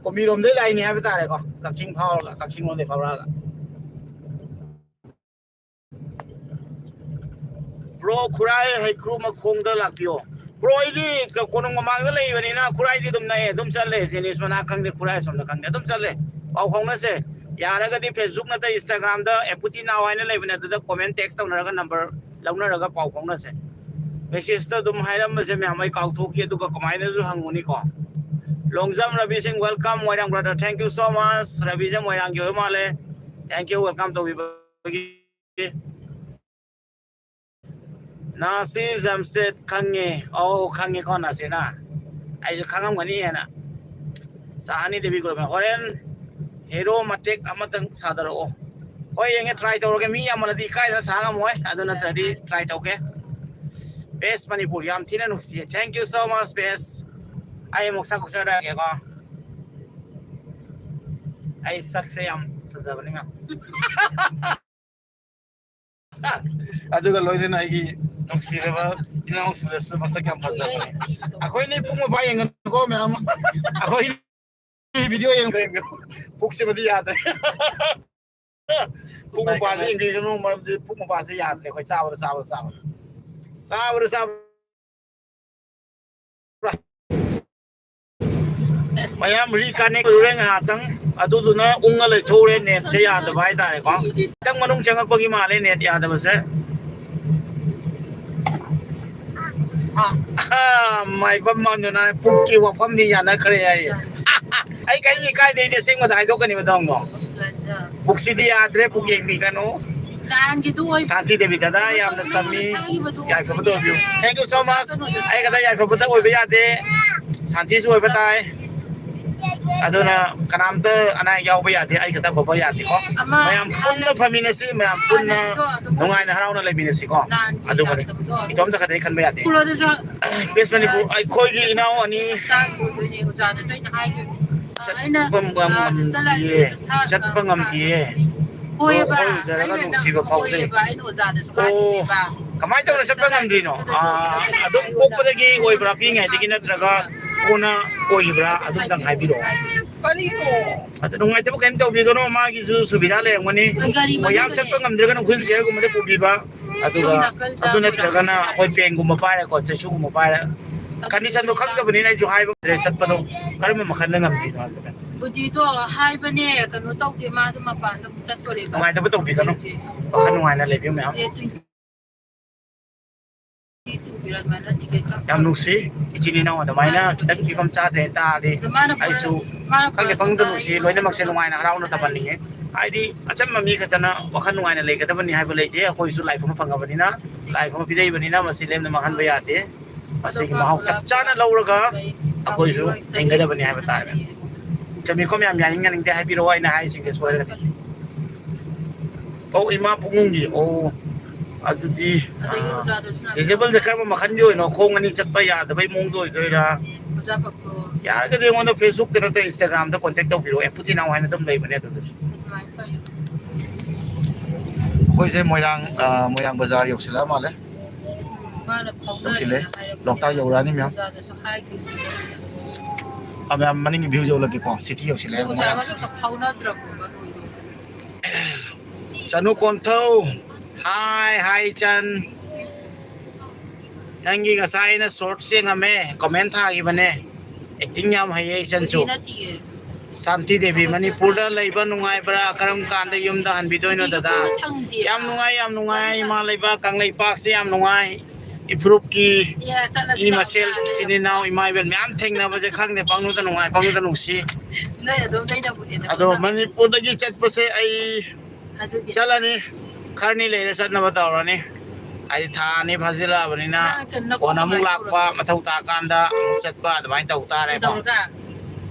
ꯀꯨꯝꯕꯤꯔꯣꯝꯗꯩ ꯂꯥꯛꯏꯅꯤ ꯍꯥꯏꯕ ꯇꯥꯔꯦꯀꯣ, ꯀꯛꯆꯤꯡ ꯐꯥꯎꯔꯒ, ꯀꯛꯆꯤꯡ ꯂꯣꯝꯗꯩ ꯐꯥꯎꯔꯛꯑꯒ꯫ ꯕ꯭ꯔꯣ, ꯈꯨꯔꯥꯏ ꯍꯩꯀ꯭ꯔꯨ ꯃꯈꯣꯡꯗ ꯂꯥꯛꯄꯤꯌꯣ꯫ ꯕ꯭ꯔꯣ, ꯑꯩꯗꯤ ꯀ-, ꯀꯣꯅꯨꯡ ꯃꯃꯥꯡꯗ ꯂꯩꯕꯅꯤꯅ ꯈꯨꯔꯥꯏꯗꯤ ꯑꯗꯨꯝ ꯅꯛꯑꯦ, ꯑꯗꯨꯝ ꯆꯠꯂꯦ꯫ ꯖꯦꯅꯤꯁ ꯃꯅꯥꯛ ꯈꯪꯗꯦ, ꯈꯨꯔꯥꯏ ꯑꯁꯣꯝꯗ ꯈꯪꯗꯦ, ꯑꯗꯨꯝ ꯆꯠꯂꯦ꯫ ꯄꯥꯎ ꯐꯥꯎꯅꯁꯦ꯫ ꯌꯥꯔꯒꯗꯤ Facebook ꯅꯠꯇ꯭ꯔ Instagram ꯗ ꯑꯦꯄꯨꯇꯤ ꯅꯥꯎ ꯍꯥꯏꯅ ꯂꯩꯕꯅꯦ, ꯑꯗꯨꯗ comment text ꯇꯧꯅꯔꯒ number ꯂꯧꯅꯔꯒ ꯄꯥꯎ ꯐꯥꯎꯅꯁꯦ꯫ Message ꯇ ꯑꯗꯨꯝ ꯍꯥꯏꯔꯝꯕꯁꯦ ꯃꯌꯥꯝ ꯑꯩ ꯀꯥꯎꯊꯣꯛꯈꯤ, ꯑꯗꯨꯒ ꯀꯃꯥꯏꯅꯁꯨ ꯍꯪꯉꯨꯅꯤꯀꯣ꯫ ꯂꯣꯡꯖꯝ ꯔꯕꯤ ꯁꯤꯡ, welcome, Moirang brother, thank you so much꯫ ꯔꯕꯤꯁꯦ ꯃꯣꯏꯔꯥꯡꯒꯤ ꯑꯣꯏꯕ ꯃꯥꯜꯂꯦ, thank you, welcome ꯇꯧꯕꯤꯕꯒꯤ꯫ ꯅꯥꯁꯤꯔ ꯖꯝꯁꯦꯗ ꯈꯪꯉꯦ꯫ ꯑꯧ, ꯈꯪꯉꯦꯀꯣ ꯅꯥꯁꯤꯔꯅ꯫ ꯑꯩꯁꯨ ꯈꯪꯉꯝꯒꯅꯤ ꯍꯥꯏꯅ꯫ ꯁꯍꯥꯅꯤ ꯗꯦꯕꯤ ꯒ꯭ꯔꯨꯞꯅ ꯍꯣꯔꯦꯟ ꯍꯦꯔꯣ ꯃꯇꯦꯛ ꯑꯃꯇꯪ ꯁꯥꯗꯔꯛꯑꯣ꯫ ꯍꯣꯏ, ꯌꯦꯡꯉꯦ, try ꯇꯧꯔꯒꯦ꯫ ꯃꯤ ꯌꯥꯝꯃꯜꯂꯗꯤ ꯏꯀꯥꯏꯗꯅ ꯁꯥ ꯉꯝꯃꯣꯏ꯫ ꯑꯗꯨ ꯅꯠꯇ꯭ꯔꯗꯤ try ꯇꯧꯒꯦ꯫ ꯕꯦꯁ ꯃꯅꯤꯄꯨꯔ ꯌꯥꯝ ꯊꯤꯅ ꯅꯨꯡꯁꯤꯌꯦ꯫ Thank you so much, ꯕꯦꯁ꯫ ꯑꯩ ꯑꯃꯨꯛ ꯁꯛ ꯁꯛꯆꯔꯛꯑꯒꯦꯀꯣ꯫ ꯑꯩ ꯁꯛꯁꯦ ꯌꯥꯝ ꯐꯖꯕꯅꯤ ꯃꯌꯥꯝ꯫ ꯑꯗꯨꯒ ꯂꯣꯏꯅꯅ ꯑꯩꯒꯤ ꯅꯨꯡꯁꯤꯔꯕ ꯏꯅꯥꯎꯁꯤꯡꯗꯁꯨ ꯃꯁꯛ ꯌꯥꯝ ꯐꯖꯕꯅꯦ꯫ ꯑꯩꯈꯣꯏꯅꯤ ꯄꯨꯡ ꯃꯄꯥ ꯌꯦꯡꯒꯅꯨꯀꯣ ꯃꯌꯥꯝ꯫ ꯑꯩꯈꯣꯏ video ꯌꯦꯡꯈ꯭ꯔꯦ꯫ ꯄꯨꯛꯁꯤꯃꯗꯤ ꯌꯥꯗ꯭ꯔꯦ꯫ ꯄꯨꯡ ꯃꯄꯥꯁꯦ ꯌꯦꯡꯕꯤꯒꯅꯨ, ꯃꯔꯝꯗꯤ ꯄꯨꯡ ꯃꯄꯥꯁꯦ ꯌꯥꯗ꯭ꯔꯦ꯫ ꯑꯩꯈꯣꯏ ꯆꯥꯕꯗ, ꯆꯥꯕꯗ, ꯆꯥꯕꯗ꯫ ꯆꯥꯕꯗ, ꯆꯥꯕꯗ꯫ ꯃꯌꯥꯝ reconnect ꯑꯣꯏꯔꯨꯔꯦ ꯉꯥꯏꯍꯥꯛꯇꯪ, ꯑꯗꯨꯗꯨꯅ ꯎꯪꯉ ꯂꯩꯊꯣꯛꯎꯔꯦ, net ꯁꯦ ꯌꯥꯗꯕ ꯍꯥꯏꯇꯥꯔꯦꯀꯣ꯫ ꯈꯤꯇꯪ ꯃꯅꯨꯡ ꯆꯪꯉꯛꯄꯒꯤ ꯃꯥꯜꯂꯦ net ꯌꯥꯗꯕꯁꯦ꯫ ꯑꯥ, ꯃꯥꯏꯕꯝ ꯃꯟꯗꯨꯅ ꯄꯨꯛꯀꯤ ꯋꯥꯐꯝꯗꯤ ꯌꯥꯅꯈ꯭ꯔꯦ ꯍꯥꯏꯌꯦ꯫ ꯑꯩ ꯀꯔꯤꯝ ꯏꯀꯥꯏꯗꯦ, ꯑꯩꯗꯤ ꯑꯁꯦꯡꯕꯗ ꯍꯥꯏꯗꯣꯛꯀꯅꯤꯕ ꯗꯣꯡꯗꯣ꯫ ꯄꯨꯛꯁꯤꯗꯤ ꯌꯥꯗ꯭ꯔꯦ, ꯄꯨꯛ ꯌꯦꯡꯕꯤꯒꯅꯨ꯫ ꯅꯍꯥꯟꯒꯤꯗꯨ ꯑꯣꯏ- ꯁꯥꯟꯇꯤ ꯗꯦꯕꯤ ꯗꯗꯥ, ꯌꯥꯝꯅ ꯆꯝꯃꯤ꯫ ꯌꯥꯏꯐꯕꯗ ꯑꯣꯏꯕꯤꯌꯨ꯫ Thank you so much. ꯑꯩ ꯈꯛꯇ ꯌꯥꯏꯐꯕꯗ ꯑꯣꯏꯕ ꯌꯥꯗꯦ, ꯁꯥꯟꯇꯤꯁꯨ ꯑꯣꯏꯕ ꯇꯥꯏ꯫ ꯑꯗꯨꯅ ꯀꯅꯥꯝꯇ ꯑꯅꯥ ꯑꯌꯦꯛ ꯌꯥꯎꯕ ꯌꯥꯗꯦ, ꯑꯩ ꯈꯛꯇ ꯐꯕ ꯌꯥꯗꯦꯀꯣ꯫ ꯑꯃ ꯃꯌꯥꯝ ꯄꯨꯟꯅ ꯐꯃꯤꯟꯅꯁꯤ, ꯃꯌꯥꯝ ꯄꯨꯟꯅ ꯅꯍꯥꯟꯒꯤꯗꯣ ꯑꯗꯨꯝ ꯅꯨꯡꯉꯥꯏꯅ ꯍꯔꯥꯎꯅ ꯂꯩꯃꯤꯟꯅꯁꯤꯀꯣ꯫ ꯅꯍꯥꯟꯒꯤ ꯑꯗꯨꯃꯅꯤ꯫ ꯂꯥꯛꯇꯕꯗꯣ ꯑꯗꯨꯝ ꯏꯇꯣꯝꯇ ꯈꯛꯇ ꯈꯟꯕ ꯌꯥꯗꯦ꯫ ꯄꯨꯔꯣꯗꯁꯨ ꯄꯦꯁ ꯃꯅꯤꯄꯨꯔ, ꯑꯩꯈꯣꯏꯒꯤ ꯏꯅꯥꯎ ꯑꯅꯤ ꯍꯞꯇꯥꯒꯤ ꯑꯣꯏꯗꯣꯏꯅꯦ, ꯑꯣꯖꯥꯅꯁꯨ ꯑꯩꯅ ꯍꯥꯏꯈꯤꯕꯅꯦ꯫ ꯑꯩꯅ, ꯆꯠꯄ ꯑ, ꯁꯤꯁꯇꯔ ꯉꯝꯗꯤꯌꯦ, ꯂꯥꯛꯑꯦ, ꯁꯨꯊꯥ, ꯆꯠꯄ ꯑ, ꯉꯝꯗꯤꯌꯦ꯫ ꯍꯣꯏꯑꯕ, ꯑꯩꯈꯣꯏ ꯑꯣꯖꯥꯒ ꯑꯩꯅ ꯅꯨꯡꯁꯤꯕ ꯐꯥꯎꯖꯩ꯫ ꯍꯣꯏꯑꯕ, ꯑꯩꯅ ꯑꯣꯖꯥꯗꯁꯨ ꯑꯣ, ꯍꯥꯏꯈꯤꯕꯅꯦꯕ꯫ ꯀꯃꯥꯏꯅ ꯇꯧꯅ ꯆꯠꯄ ꯉꯝꯗ꯭ꯔꯤꯅꯣ? ꯑꯗꯨꯗꯁꯨ ꯑꯥ, ꯑꯗꯨꯝ ꯄꯣꯛꯄꯗꯒꯤ ꯑꯣꯏꯕ꯭ꯔꯥ, ꯄꯤꯛꯏꯉꯩꯗꯒꯤ ꯅꯠꯇ꯭ꯔꯒ ꯀꯣꯟꯅ ꯑꯣꯏꯈꯤꯕ꯭ꯔꯥ? ꯑꯗꯨꯝꯇꯪ ꯍꯥꯏꯕꯤꯔꯛꯑꯣ꯫ ꯀꯔꯤꯅꯣ? ꯑꯗꯨ ꯅꯨꯡꯉꯥꯏꯇꯕ ꯀꯔꯤꯝ ꯇꯧꯕꯤꯒꯅꯣ, ꯃꯥꯒꯤꯁꯨ ꯁꯨꯕꯤꯙꯥ ꯂꯩꯔꯝꯒꯅꯤ꯫ ꯒꯥꯔꯤ ꯑꯩꯈꯣꯏ ꯌꯥꯝ ꯃꯅꯨꯡꯗꯅꯦ꯫ ꯆꯠꯄ ꯉꯝꯗ꯭ꯔꯒꯅ wheelchairꯒꯨꯝꯕꯗ ꯄꯨꯕꯤꯕ, ꯑꯗꯨꯒ ꯁꯣꯝ ꯅꯥꯀꯟꯗ ꯑꯗꯨ ꯅꯠꯇ꯭ꯔꯒꯅ ꯑꯩꯈꯣꯏ penꯒꯨꯝꯕ ꯄꯥꯏꯔꯀꯣ, ꯆꯩꯁꯨꯒꯨꯝꯕ ꯄꯥꯏꯔ꯫ Conditionꯗꯣ ꯈꯪꯗꯕꯅꯤꯅ ꯑꯩꯁꯨ ꯍꯥꯏꯕ ꯉꯝꯗ꯭ꯔꯦ, ꯆꯠꯄꯗꯣ ꯀꯔꯝꯕ ꯃꯈꯜꯗ ꯉꯝꯗ꯭ꯔꯤꯅꯣ ꯍꯥꯏꯕꯗ꯫ ꯕꯨꯙꯤꯗꯣ ꯍꯥꯏꯕꯅꯦ, ꯀꯩꯅꯣ ꯇꯧꯗꯦ, ꯃꯥꯗꯣ ꯃꯄꯥꯟꯗ ꯑꯃꯨꯛ ꯆꯠꯇꯣꯔꯦꯕ꯫ ꯅꯨꯡꯉꯥꯏꯇꯕ ꯇꯧꯕꯤꯒꯅꯨ, ꯋꯥꯈꯜ ꯅꯨꯡꯉꯥꯏꯅ ꯂꯩꯕꯤꯌꯨ ꯃꯌꯥꯝ꯫ ꯑꯦ, twenty two ꯒꯤꯔ ꯑꯗꯨꯃꯥꯏꯅ ticket ꯀꯛꯄ꯫ ꯌꯥꯝ ꯅꯨꯡꯁꯤ, ꯏꯆꯤꯟ ꯏꯅꯥꯎ ꯑꯗꯨꯃꯥꯏꯅ ꯈꯤꯇꯪ ꯐꯤꯕꯝ ꯆꯥꯗ꯭ꯔꯦ ꯇꯥꯔꯗꯤ꯫ ꯑꯗꯨ ꯃꯥꯅ ꯄꯨꯔ-, ꯑꯩꯁꯨ ꯃꯥꯅ ꯈꯪꯗꯦ, ꯄꯨꯔ ꯄꯪꯗ ꯆꯠꯄ ꯅꯨꯡꯁꯤ, ꯑꯩ ꯂꯣꯏꯅꯃꯛꯁꯦ ꯄꯨꯔ ꯅꯨꯡꯉꯥꯏꯅ ꯍꯔꯥꯎꯅ ꯆꯠꯄ ꯇꯝꯍꯟꯅꯤꯡꯉꯦ꯫ ꯍꯥꯏꯗꯤ ꯑꯆꯝꯕ ꯃꯤ ꯈꯛꯇꯅ ꯋꯥꯈꯜ ꯅꯨꯡꯉꯥꯏꯅ ꯂꯩꯒꯗꯕꯅꯤ ꯍꯥꯏꯕ ꯂꯩꯇꯦ꯫ ꯑꯩꯈꯣꯏꯁꯨ life ꯑꯃ ꯐꯪꯉꯕꯅꯤꯅ, life ꯑꯃ ꯄꯤꯔꯛꯏꯕꯅꯤꯅ ꯃꯁꯤ ꯂꯦꯝꯅ ꯃꯥꯡꯍꯟꯕ ꯌꯥꯗꯦ꯫ ꯃꯁꯤꯒꯤ ꯃꯍꯥꯎ ꯆꯞ ꯆꯥꯅ ꯂꯧꯔꯒ ꯑꯩꯈꯣꯏꯁꯨ ꯍꯤꯡꯒꯗꯕꯅꯤ ꯍꯥꯏꯕ ꯇꯥꯔꯦ꯫ ꯆꯨꯝꯃꯤꯀꯣ ꯃꯌꯥꯝ, ꯌꯥꯅꯤꯡ ꯌꯥꯅꯤꯡꯗꯦ ꯍꯥꯏꯕꯤꯔꯛꯑꯣ, ꯑꯩꯅ ꯍꯥꯏꯔꯤꯁꯤꯡꯁꯦ ꯁꯣꯏꯔꯒꯗꯤ꯫ ꯑꯣ, ꯏꯃꯥ ꯄꯨꯛꯅꯨꯡꯒꯤ, ꯑꯣ, ꯑꯗꯨꯗꯤ, ꯑꯗꯒꯤ ꯑꯥ, ꯑꯣꯖꯥꯗꯁꯨ ꯅꯥꯟꯅ disablesꯁꯦ ꯀꯔꯝꯕ ꯃꯈꯜꯒꯤ ꯑꯣꯏꯅꯣ? ꯈꯣꯡ ꯑꯅꯤ ꯆꯠꯄ ꯌꯥꯗꯕꯩ ꯃꯑꯣꯡꯗ ꯑꯣꯏꯗꯣꯏꯔꯥ? ꯑꯣꯖꯥ ꯄꯛꯄ꯭ꯔꯣ? ꯌꯥꯔꯒꯗꯤ ꯑꯩꯉꯣꯟꯗ Facebookꯇ ꯅꯠꯇ꯭ꯔ Instagramꯗ contact ꯇꯧꯕꯤꯔꯛꯑꯣ, ꯑꯦꯝꯄꯨꯇꯤ ꯅꯥꯎ ꯍꯥꯏꯅ ꯑꯗꯨꯝ ꯂꯩꯕꯅꯦ ꯑꯗꯨꯗꯁꯨ꯫ ꯑꯗꯨꯃꯥꯏꯅ ꯇꯧ꯫ ꯑꯩꯈꯣꯏꯁꯦ ꯃꯣꯏꯔꯥꯡ, ꯑ, ꯃꯣꯏꯔꯥꯡ ꯕꯖꯥꯔ ꯌꯧꯁꯤꯜꯂꯛꯑ ꯃꯥꯜꯂꯦ꯫ ꯃꯥꯅ ꯌꯧꯁꯤꯜꯂꯦ꯫ ꯐꯥꯎꯅꯔꯦꯅ ꯍꯥꯏꯔꯛꯄꯅꯦ꯫ ꯂꯣꯛꯇꯥꯛ ꯌꯧꯔꯛꯑꯅꯤ ꯃꯌꯥꯝ꯫ ꯑꯣꯖꯥꯗꯁꯨ ꯍꯥꯏꯈꯤꯕꯅꯦ꯫ ꯑ, ꯃꯌꯥꯝ ꯃꯅꯤꯡꯒꯤ view ꯌꯧꯍꯜꯂꯛꯀꯦꯀꯣ꯫ City ꯌꯧꯁꯤꯜꯂꯛꯑꯦ, ꯃꯣꯏꯔꯥꯡ ꯑꯣꯖꯥꯒ city꯫ ꯑꯝꯇ ꯐꯥꯎꯅꯗ꯭ꯔꯕꯣꯕ ꯅꯣꯏꯗꯣ? ꯆꯅꯨ ꯀꯣꯟꯊꯧ꯫ Hi, hi, ꯏꯆꯟ꯫ ꯅꯪꯒꯤ ꯉꯁꯥꯏ ꯑꯩꯅ shorts ꯌꯦꯡꯉꯝꯃꯦ, comment ꯊꯥꯈꯤꯕꯅꯦ꯫ Acting ꯌꯥꯝ ꯍꯩꯌꯦ ꯏꯆꯟꯁꯨ꯫ ꯍꯧꯖꯤꯛ ꯅꯠꯇꯤꯌꯦ꯫ ꯁꯥꯟꯇꯤ ꯗꯦꯕꯤ, ꯃꯅꯤꯄꯨꯔꯗ ꯂꯩꯕ ꯅꯨꯡꯉꯥꯏꯕ꯭ꯔꯥ? ꯀꯔꯝ ꯀꯥꯟꯗ ꯌꯨꯝꯗ ꯍꯟꯕꯤꯗꯣꯏꯅꯣ ꯗꯗꯥ? ꯁꯪꯗꯦꯕ꯫ ꯌꯥꯝ ꯅꯨꯡꯉꯥꯏ, ꯌꯥꯝ ꯅꯨꯡꯉꯥꯏ, ꯏꯃꯥ ꯂꯩꯕꯥꯛ ꯀꯪꯂꯩꯄꯥꯛꯁꯤ ꯌꯥꯝ ꯅꯨꯡꯉꯥꯏ꯫ ꯏꯐꯨꯔꯨꯞꯀꯤ ꯏ ꯃꯁꯦꯜ, ꯏꯆꯤꯟ ꯏꯅꯥꯎ, ꯏꯃꯥ ꯏꯕꯦꯜ ꯃꯌꯥꯝ ꯊꯦꯡꯅꯕꯁꯦ ꯈꯪꯗꯦ, ꯄꯪꯅꯨꯡꯗ ꯅꯨꯡꯉꯥꯏ, ꯄꯪꯅꯨꯡꯗ ꯅꯨꯡꯁꯤ꯫ ꯅꯣꯏ ꯑꯗꯣꯝꯗꯩꯅꯕꯨ ꯍꯦꯟꯅ ꯑꯗꯣ ꯈꯪꯉꯝꯃꯅꯤ꯫ ꯃꯅꯤꯄꯨꯔꯗꯒꯤ ꯆꯠꯄꯁꯦ ꯑꯩ ꯑꯗꯨꯒꯤ ꯆꯠꯂꯅꯤ, ꯈꯔꯅꯤ ꯂꯩꯔ ꯆꯠꯅꯕ ꯇꯧꯔꯅꯤ꯫ ꯍꯥꯏꯗꯤ ꯊꯥ ꯑꯅꯤ ꯐꯥꯖꯤꯜꯂꯛꯑꯕꯅꯤꯅ ꯅꯪ ꯀꯩꯅꯣ ꯅꯀꯣꯛ ꯀꯣꯟꯅ ꯑꯃꯨꯛ ꯀꯃꯥꯏꯅ ꯂꯥꯛꯄ, ꯁꯣꯛꯑꯒꯦ? ꯃꯊꯧ ꯇꯥꯀꯥꯟꯗ ꯑꯃꯨꯛ ꯆꯠꯄ, ꯑꯗꯨꯃꯥꯏꯅ ꯇꯧ ꯇꯥꯔꯦꯀꯣ꯫ ꯀꯩꯗꯧꯔꯒꯦ?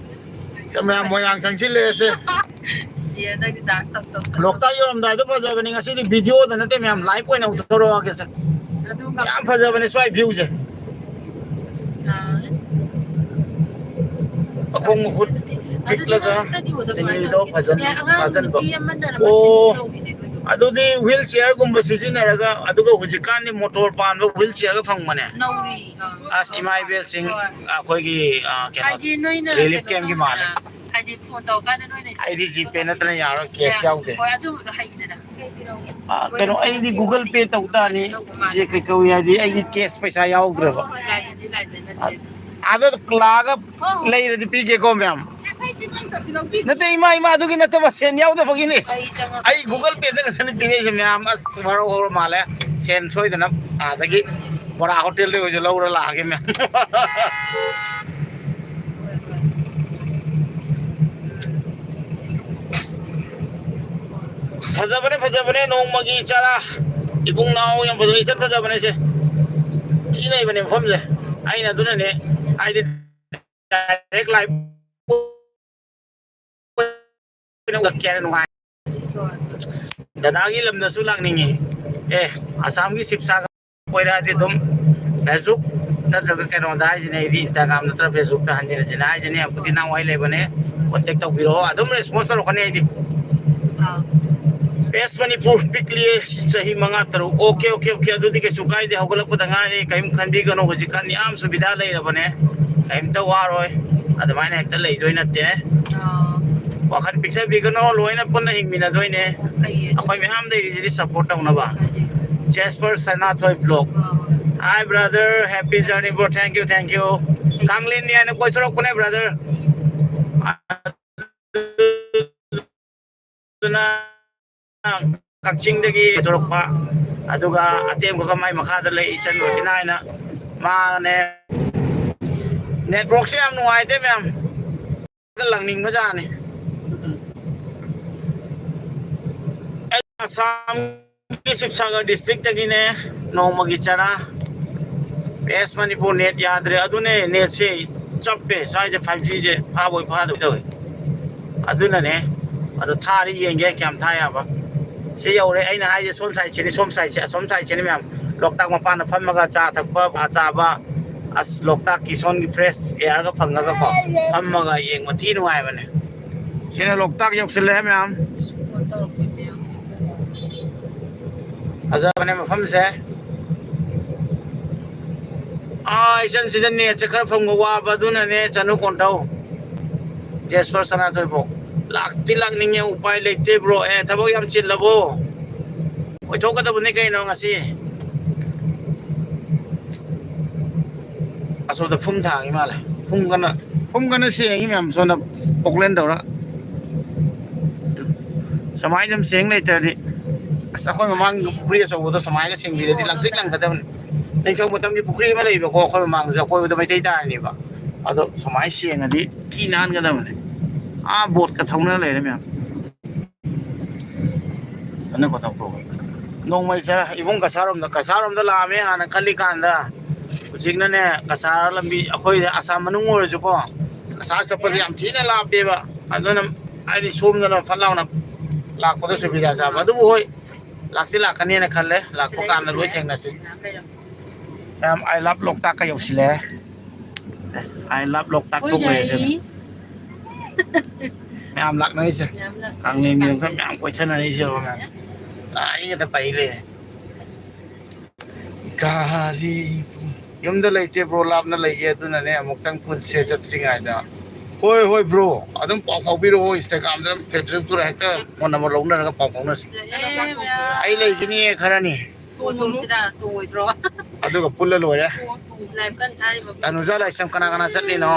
ꯁꯦ, ꯃꯌꯥꯝ ꯃꯣꯏꯔꯥꯡ ꯆꯪꯁꯤꯜꯂꯛꯑꯦꯁꯦ꯫ ꯑꯦ, ꯅꯪꯗꯤ dance ꯇꯧ ꯇꯧ ꯆꯠꯂꯣ꯫ ꯂꯣꯛꯇꯥꯛ ꯌꯧꯔꯝꯗꯥꯏꯗꯣ ꯐꯖꯕꯅꯤ꯫ ꯉꯁꯤꯗꯤ videoꯗ ꯅꯠꯇꯦ ꯃꯌꯥꯝ, live ꯑꯣꯏꯅ ꯎꯊꯣꯔꯛꯑꯒꯦꯁꯦ꯫ ꯑꯗꯨ ꯌꯥꯝ ꯐꯖꯕꯅꯦ ꯁ꯭ꯋꯥꯏ viewꯁꯦ꯫ ꯑꯥ꯫ ꯃꯈꯣꯡ ꯃꯈꯨꯠ ꯑꯗꯨꯗꯤ ꯄꯤꯛꯂꯒ ꯅꯪ study ꯍꯧꯗ ꯀꯃꯥꯏꯅ ꯁꯤꯡꯂꯤꯗꯣ ꯇꯧꯒꯦ? ꯐꯖꯅ ꯑꯦ, ꯑꯉꯥꯡ ꯐꯥꯖꯤꯟꯕ꯫ ꯅꯨꯄꯤ ꯑꯃꯅꯔ ꯃꯁꯤꯡ ꯑꯣ, ꯇꯧꯈꯤꯗꯦ ꯑꯩꯈꯣꯏꯗꯣ꯫ ꯑꯗꯨꯗꯤ wheel chairꯒꯨꯝꯕ ꯁꯤꯖꯤꯟꯅꯔꯒ, ꯑꯗꯨꯒ ꯍꯧꯖꯤꯛꯀꯥꯟꯗꯤ ꯃꯣꯇꯣꯔ ꯄꯥꯟꯕ wheel chairꯒ ꯐꯪꯕꯅꯦ꯫ ꯅꯧꯔꯤ꯫ ꯑꯥ꯫ ꯑꯁ, ꯏꯃꯥ ꯏꯕꯦꯜꯁꯤꯡ, ꯍꯣꯏ꯫ ꯑꯩꯈꯣꯏꯒꯤ, ꯑ, ꯀꯩꯅꯣ, ꯍꯥꯏꯗꯤ ꯅꯣꯏꯅ relief ꯀꯩꯅꯣ campꯀꯤ ꯃꯥꯜꯂꯦ꯫ ꯇꯧꯗꯅ, ꯍꯥꯏꯗꯤ phone ꯇꯧꯔꯀꯥꯟꯗ ꯅꯣꯏꯅ ꯑꯩꯗꯤ GPay ꯅꯠꯇꯅ ꯌꯥꯔꯣꯏ, cash ꯌꯥꯎꯗꯦ꯫ ꯍꯣꯏ, ꯑꯗꯨꯝꯕꯗꯣ ꯍꯩꯗꯅ꯫ ꯑ, ꯀꯩꯅꯣ, ꯑꯩꯗꯤ Google Pay ꯇꯧ ꯇꯥꯔꯅꯤ꯫ ꯇꯧꯕ ꯃꯥꯜꯂꯦ꯫ ꯏꯆꯦ ꯀꯩ ꯀꯧꯏ ꯍꯥꯏꯗꯤ ꯑꯩꯒꯤ cash ꯄꯩꯁꯥ ꯌꯥꯎꯗ꯭ꯔꯕ꯫ ꯍꯣꯏ, ꯍꯣꯏ, ꯂꯥꯏꯗꯤ ꯂꯥꯏꯖ ꯅꯠꯇꯦ꯫ ꯑ-, ꯑꯗ ꯂꯥꯛꯑꯒ ꯍꯣꯏ, ꯍꯣꯏ꯫ ꯂꯩꯔꯗꯤ ꯄꯤꯒꯦꯀꯣ, ꯃꯌꯥꯝ꯫ ꯅꯠꯇꯦ, ꯏꯃꯥ, ꯏꯃꯥ, ꯑꯗꯨꯒꯤ ꯅꯠꯇꯕ, ꯁꯦꯟ ꯌꯥꯎꯗꯕꯒꯤꯅꯤ꯫ ꯑꯩ ꯆꯪꯉꯛꯄ ꯑꯩ Google Payꯗ ꯈꯛꯇꯅꯤ ꯄꯤꯔꯛꯏꯁꯦ, ꯃꯌꯥꯝ꯫ ꯑꯁ, ꯋꯥꯔꯧ ꯍꯧꯔ ꯃꯥꯜꯂꯦ꯫ ꯁꯦꯟ ꯁꯣꯏꯗꯅ ꯑꯥꯗꯒꯤ ꯕꯣꯔꯥ ꯍꯣꯇꯦꯜꯗ ꯑꯣꯏꯁꯨ ꯂꯧꯔ ꯂꯥꯛꯑꯒꯦ, ꯃꯌꯥꯝ꯫ ꯐꯖꯕꯅꯦ, ꯐꯖꯕꯅꯦ, ꯅꯣꯡꯃꯒꯤ ꯆꯥꯔꯥ꯫ ꯏꯕꯨꯡ ꯅꯥꯎ ꯌꯥꯝ ꯐꯖꯕ, ꯏꯆꯠ ꯐꯖꯕꯅꯦ ꯁꯦ꯫ ꯊꯤ ꯂꯩꯕꯅꯦ ꯃꯐꯝꯁꯦ꯫ ꯑꯩꯅ ꯑꯗꯨꯅꯅꯦ, ꯍꯥꯏꯗꯤ direct live ꯀꯌꯥ ꯅꯨꯡꯉꯥꯏ꯫ ꯗꯗꯥꯒꯤ ꯂꯝꯗꯁꯨ ꯂꯥꯛꯅꯤꯡꯉꯤ꯫ ꯑꯦ, ꯑꯁꯥꯝꯒꯤ ꯁꯤꯕꯁꯥꯒꯔ ꯀꯣꯏꯔꯛꯑꯗꯤ ꯑꯗꯨꯝ Facebook ꯅꯠꯇ꯭ꯔꯒ ꯀꯩꯅꯣꯗ ꯍꯥꯏꯁꯤꯅꯦ, ꯑꯩꯗꯤ Instagram ꯅꯠꯇ꯭ꯔꯒ Facebookꯇ ꯍꯟꯖꯤꯟ ꯍꯟꯖꯤꯟ ꯍꯥꯏꯁꯤꯅꯦ, ꯌꯥꯝ ꯀꯨꯊꯤ ꯅꯍꯥꯟꯋꯥꯏ ꯂꯩꯕꯅꯦ꯫ Contact ꯇꯧꯕꯤꯔꯛꯑꯣ, ꯑꯗꯨꯝ response ꯇꯧꯔꯛꯀꯅꯤ ꯑꯩꯗꯤ꯫ ꯑꯥ꯫ Best ꯃꯅꯤꯄꯨꯔ ꯄꯤꯛꯂꯤꯌꯦ, ꯆꯍꯤ ꯃꯉꯥ ꯇꯔꯨꯛ꯫ Okay, okay, okay, ꯑꯗꯨꯗꯤ ꯀꯩꯁꯨ ꯀꯥꯏꯗꯦ, ꯍꯧꯒꯠꯂꯛꯄꯗ ꯉꯥꯏꯔꯤ, ꯀꯔꯤꯝ ꯈꯟꯕꯤꯒꯅꯨ, ꯍꯧꯖꯤꯛꯀꯥꯟ ꯌꯥꯝ ꯁꯨꯕꯤꯗꯥ ꯂꯩꯔꯕꯅꯦ, ꯀꯔꯤꯝꯇ ꯋꯥꯔꯣꯏ, ꯑꯗꯨꯃꯥꯏꯅ ꯍꯦꯛꯇ ꯂꯩꯗꯣꯏ ꯅꯠꯇꯦ꯫ ꯑꯥ꯫ ꯋꯥꯈꯜ ꯄꯤꯛꯆꯕꯤꯒꯅꯣ, ꯂꯣꯏꯅ ꯄꯨꯟꯅ ꯍꯤꯡꯃꯤꯟꯅꯗꯣꯏꯅꯦ꯫ ꯐꯩꯌꯦ꯫ ꯑꯩꯈꯣꯏ ꯃꯌꯥꯝ ꯂꯩꯔꯤꯁꯤꯗꯤ support ꯇꯧꯅꯕ꯫ ꯐꯩꯌꯦ꯫ Jasper ꯁꯅꯥꯊꯣꯏ vlog꯫ ꯑꯥ, ꯍꯣꯏ꯫ Hi brother, happy journey bro, thank you, thank you꯫ ꯀꯥꯡꯂꯦꯟꯅꯤ ꯍꯥꯏꯅ ꯀꯣꯏꯊꯣꯔꯛꯄꯅꯦ brother꯫ ꯑꯗꯨꯅ ꯀꯛꯆꯤꯡꯗꯒꯤ ꯊꯣꯔꯛꯄ ꯑꯗꯨꯒ ꯑꯇꯦꯝꯕꯒ ꯃꯥꯏ ꯃꯈꯥꯗ ꯂꯩ ꯏꯆꯟ ꯔꯣꯖꯤꯅꯥ ꯍꯥꯏꯅ, ꯃꯥꯅꯦ꯫ ꯅꯦꯠꯋꯥꯔꯛꯁꯦ ꯌꯥꯝ ꯅꯨꯡꯉꯥꯏꯇꯦ ꯃꯌꯥꯝ꯫ ꯂꯪꯅꯤꯡꯕꯖꯥꯠꯅꯤ꯫ ꯑꯩ ꯑꯁꯥꯝꯒꯤ ꯁꯤꯕꯁꯥꯒꯔ ꯗꯤꯁꯇ꯭ꯔꯤꯛꯇꯒꯤꯅꯦ꯫ ꯅꯣꯡꯃꯒꯤ ꯆꯔꯥ꯫ ꯕꯦꯁ ꯃꯅꯤꯄꯨꯔ ꯅꯦꯠ ꯌꯥꯗ꯭ꯔꯦ꯫ ꯑꯗꯨꯅꯦ ꯅꯦꯠꯁꯦ ꯆꯞꯄꯦ꯫ ꯁ꯭ꯋꯥꯏꯁꯦ ꯐꯥꯏꯚ ꯖꯤꯁꯦ ꯐꯥꯕꯣꯏ ꯐꯥꯗꯕꯣꯏ ꯇꯧꯋꯦ꯫ ꯑꯗꯨꯅꯅꯦ꯫ ꯑꯗꯣ ꯊꯥꯔꯤ ꯌꯦꯡꯒꯦ ꯀꯌꯥꯝ ꯊꯥ ꯌꯥꯕ꯫ ꯁꯤ ꯌꯧꯔꯦ꯫ ꯑꯩꯅ ꯍꯥꯏꯁꯦ ꯁꯣꯝ ꯁꯥꯏꯠꯁꯤꯅꯤ, ꯁꯣꯝ ꯁꯥꯏꯠꯁꯦ, ꯑꯁꯣꯝ ꯁꯥꯏꯠꯁꯤꯅꯤ ꯃꯌꯥꯝ꯫ ꯂꯣꯛꯇꯥꯛ ꯃꯄꯥꯟꯗ ꯐꯝꯃꯒ ꯆꯥ ꯊꯛꯄ, ꯆꯥ ꯆꯥꯕ, ꯑꯁ, ꯂꯣꯛꯇꯥꯛꯀꯤ ꯁꯣꯝꯒꯤ ꯐ꯭ꯔꯦꯁ ꯑꯦꯌꯥꯔꯒ ꯐꯪꯉꯒꯀꯣ, ꯐꯝꯃꯒ ꯌꯦꯡꯕ ꯊꯤ ꯅꯨꯡꯉꯥꯏꯕꯅꯦ꯫ ꯁꯤꯅ ꯂꯣꯛꯇꯥꯛ ꯌꯧꯁꯤꯜꯂꯛꯑꯦ ꯃꯌꯥꯝ꯫ ꯐꯖꯕꯅꯦ ꯃꯐꯝꯁꯦ꯫ ꯑꯥ, ꯏꯆꯟꯁꯤꯗ ꯅꯦꯠꯁꯦ ꯈꯔ ꯐꯪꯕ ꯋꯥꯕ, ꯑꯗꯨꯅꯅꯦ ꯆꯅꯨ ꯀꯣꯟꯊꯧ꯫ ꯖꯦꯁꯄꯔ ꯁꯅꯥꯊꯣꯏꯕꯧ꯫ ꯂꯥꯛꯇꯤ ꯂꯥꯛꯅꯤꯡꯉꯦ, ꯎꯄꯥꯏ ꯂꯩꯇꯦ ꯕ꯭ꯔꯣ꯫ ꯑꯦ, ꯊꯕꯛ ꯌꯥꯝ ꯆꯤꯜꯂꯕꯣ? ꯑꯣꯏꯊꯣꯛꯀꯗꯕꯅꯤ ꯀꯩꯅꯣ ꯉꯁꯤ꯫ ꯑꯁꯣꯝꯗ ꯐꯨꯝ ꯊꯥꯡꯉꯤ ꯃꯥꯜꯂꯦ꯫ ꯐꯨꯝ ꯀꯟꯅ, ꯐꯨꯝ ꯀꯟꯅ ꯁꯦꯡꯉꯤ ꯃꯌꯥꯝ ꯁꯣꯝꯗ ꯄꯣꯀꯂꯦꯟ ꯇꯧꯔ꯫ ꯁꯨꯃꯥꯏꯅ ꯁꯨꯝ ꯁꯦꯡ ꯂꯩꯇ꯭ꯔꯗꯤ, ꯑꯁ, ꯑꯩꯈꯣꯏ ꯃꯃꯥꯡꯒꯤ ꯄꯨꯈ꯭ꯔꯤ ꯑꯆꯧꯕꯗꯣ ꯁꯨꯃꯥꯏꯅ ꯁꯦꯡꯕꯤꯔꯗꯤ ꯂꯪꯇ꯭ꯔꯤꯛ ꯂꯪꯒꯗꯕꯅꯤ꯫ ꯅꯤꯡꯊꯧ ꯃꯇꯝꯒꯤ ꯄꯨꯈ꯭ꯔꯤ ꯑꯃ ꯂꯩꯕꯀꯣ ꯑꯩꯈꯣꯏ ꯃꯃꯥꯡꯗꯁꯨ, ꯑꯀꯣꯏꯕꯗ ꯃꯩꯇꯩ ꯇꯥꯔꯅꯦꯕ꯫ ꯑꯗꯣ ꯁꯨꯃꯥꯏꯅ ꯁꯦꯡꯉꯗꯤ ꯊꯤ ꯅꯥꯟꯒꯗꯕꯅꯦ꯫ ꯑꯥ ꯕꯣꯠꯀ ꯊꯧꯅ ꯂꯩꯔꯦ ꯃꯌꯥꯝ꯫ ꯑꯅ ꯈꯣꯠꯇ ꯄ꯭ꯔꯣꯒ꯭ꯔꯥꯝ꯫ ꯅꯣꯡꯃꯩ ꯆꯔꯥ ꯏꯕꯨꯡ ꯀꯁꯥꯔꯣꯝꯗ, ꯀꯁꯥꯔꯣꯝꯗ ꯂꯥꯛꯑꯝꯃꯦ ꯍꯥꯟꯅ ꯈꯜꯂꯤꯀꯥꯟꯗ꯫ ꯍꯧꯖꯤꯛꯅꯅꯦ, ꯀꯁꯥꯔ ꯂꯝꯕꯤ, ꯑꯩꯈꯣꯏ ꯑꯁꯥꯝ ꯃꯅꯨꯡ ꯑꯣꯏꯔꯁꯨꯀꯣ, ꯀꯁꯥꯔ ꯆꯠꯄꯁꯦ ꯌꯥꯝ ꯊꯤꯅ ꯂꯥꯞꯄꯦꯕ꯫ ꯑꯗꯨꯅ ꯑꯩꯗꯤ ꯁꯣꯝꯗꯅ ꯐꯠ ꯂꯥꯎꯅ ꯂꯥꯛꯄꯗ ꯁꯨꯕꯤꯗꯥ ꯆꯥꯕ꯫ ꯑꯗꯨꯕꯨ ꯍꯣꯏ, ꯂꯥꯛꯇꯤ ꯂꯥꯛꯀꯅꯦꯅ ꯈꯜꯂꯦ꯫ ꯂꯥꯛꯄ ꯀꯥꯟꯗ ꯂꯣꯏ ꯊꯦꯡꯅꯁꯤ꯫ ꯃꯌꯥꯝ, ꯑꯥꯏ ꯂꯚ ꯂꯣꯛꯇꯥꯛꯀ ꯌꯧꯁꯤꯜꯂꯛꯑꯦ꯫ ꯑꯥꯏ ꯂꯚ ꯂꯣꯛꯇꯥꯛ ꯊꯣꯛꯂꯛꯑꯦ ꯁꯤꯗ꯫ ꯃꯌꯥꯝ ꯂꯥꯛꯅꯔꯤꯁꯦ꯫ ꯃꯌꯥꯝ ꯂꯥꯛꯅꯔꯤꯁꯦ꯫ ꯀꯥꯡꯂꯦꯟꯒꯤ ꯌꯣꯡꯆꯥꯛ ꯃꯌꯥꯝ ꯀꯣꯏꯊꯅꯔꯤꯁꯦ ꯃꯌꯥꯝ꯫ ꯒꯥꯔꯤꯒꯗ ꯄꯩ ꯂꯩꯔꯦ꯫ ꯒꯥꯔꯤ ꯌꯨꯝꯗ ꯂꯩꯇꯦ ꯕ꯭ꯔꯣ, ꯂꯥꯞꯅ ꯂꯩꯌꯦ, ꯑꯗꯨꯅꯅꯦ ꯑꯃꯨꯛꯇꯪ ꯄꯨꯟꯁꯦ ꯆꯠꯇ꯭ꯔꯤꯉꯩꯗ꯫ ꯍꯣꯏ, ꯍꯣꯏ ꯕ꯭ꯔꯣ, ꯑꯗꯨꯝ ꯄꯥꯎ ꯐꯥꯎꯕꯤꯔꯛꯑꯣ, Instagram-ꯗ, Facebook-ꯇ ꯍꯦꯛꯇ ꯐꯣꯟ ꯅꯝꯕꯔ ꯂꯧꯅꯔꯒ ꯄꯥꯎ ꯐꯥꯎꯅꯁꯤ꯫ ꯑꯩ ꯂꯩꯈꯤꯅꯤꯌꯦ ꯈꯔꯅꯤ꯫ ꯇꯣꯡꯁꯤꯔꯥ, ꯇꯣꯡꯉꯣꯏꯗ꯭ꯔꯣ? ꯑꯗꯨꯒ ꯄꯨꯜꯂ ꯂꯣꯏꯔꯦ꯫ Live ꯀꯟꯅ ꯊꯥꯔꯤꯕ꯫ ꯇꯅꯨꯖꯥ ꯂꯥꯏꯁ꯭ꯔꯝ ꯀꯅꯥ ꯀꯅꯥ ꯆꯠꯂꯤꯅꯣ?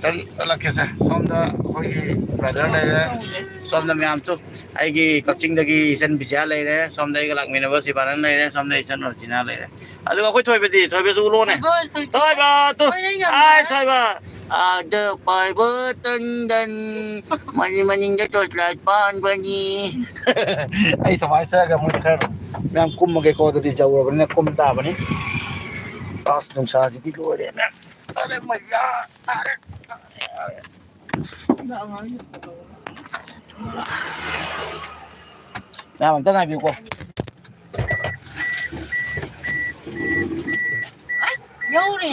ꯆꯠꯂꯛꯀꯦꯁꯦ꯫ ꯁꯣꯝꯗ ꯑꯩꯈꯣꯏꯒꯤ ꯕ꯭ꯔꯗꯔ ꯂꯩꯔꯦ, ꯁꯣꯝꯗ ꯃꯌꯥꯝꯁꯨ, ꯑꯩꯒꯤ ꯀꯛꯆꯤꯡꯗꯒꯤ ꯏꯆꯟ ꯕꯤꯖꯌꯥ ꯂꯩꯔꯦ, ꯁꯣꯝꯗ ꯑꯩꯒ ꯂꯥꯛꯃꯤꯟꯅꯕ ꯁꯤꯕꯥꯔꯟ ꯂꯩꯔꯦ, ꯁꯣꯝꯗ ꯏꯆꯟ ꯔꯣꯖꯤꯅꯥ ꯂꯩꯔꯦ꯫ ꯑꯗꯨꯒ ꯑꯩꯈꯣꯏ ꯊꯣꯏꯕꯗꯤ, ꯊꯣꯏꯕꯁꯨ ꯎꯠꯂꯣꯅꯦ꯫ ꯊꯣꯏꯕ, ꯊꯣꯏꯕ꯫ ꯊꯣꯏꯕ, ꯇꯨ꯫ ꯍꯣꯏ, ꯅꯪ ꯌꯥꯝ ꯑꯥꯏ, ꯅꯨꯡꯉꯥꯏ꯫ ꯊꯣꯏꯕ꯫ ꯑꯗ ꯄꯥꯏꯕ ꯇꯟꯗꯟ꯫ ꯃꯅꯤꯡ, ꯃꯅꯤꯡꯗ ꯇꯣꯔꯆ ꯂꯥꯏꯠ ꯄꯥꯟꯕꯅꯤ꯫ ꯑꯩ ꯁꯨꯃꯥꯏꯅ ꯆꯠꯂꯒ ꯃꯣꯏ ꯈꯔ ꯃꯌꯥꯝ ꯀꯨꯝꯃꯒꯦꯀꯣ꯫ ꯑꯗꯨꯗꯤ ꯌꯧꯔꯕꯅꯤꯅ ꯀꯨꯝ ꯇꯥꯕꯅꯤ꯫ ꯑꯁ, ꯅꯨꯡꯁꯥꯁꯤꯗꯤ ꯂꯣꯏꯔꯦ ꯃꯌꯥꯝ꯫ ꯑꯔꯦ ꯃꯩꯌꯥ, ꯑꯔꯦ꯫ ꯃꯌꯥꯝ ꯑꯝꯇ ꯉꯥꯏꯕꯤꯌꯨꯀꯣ꯫ ꯌꯧꯔꯦ꯫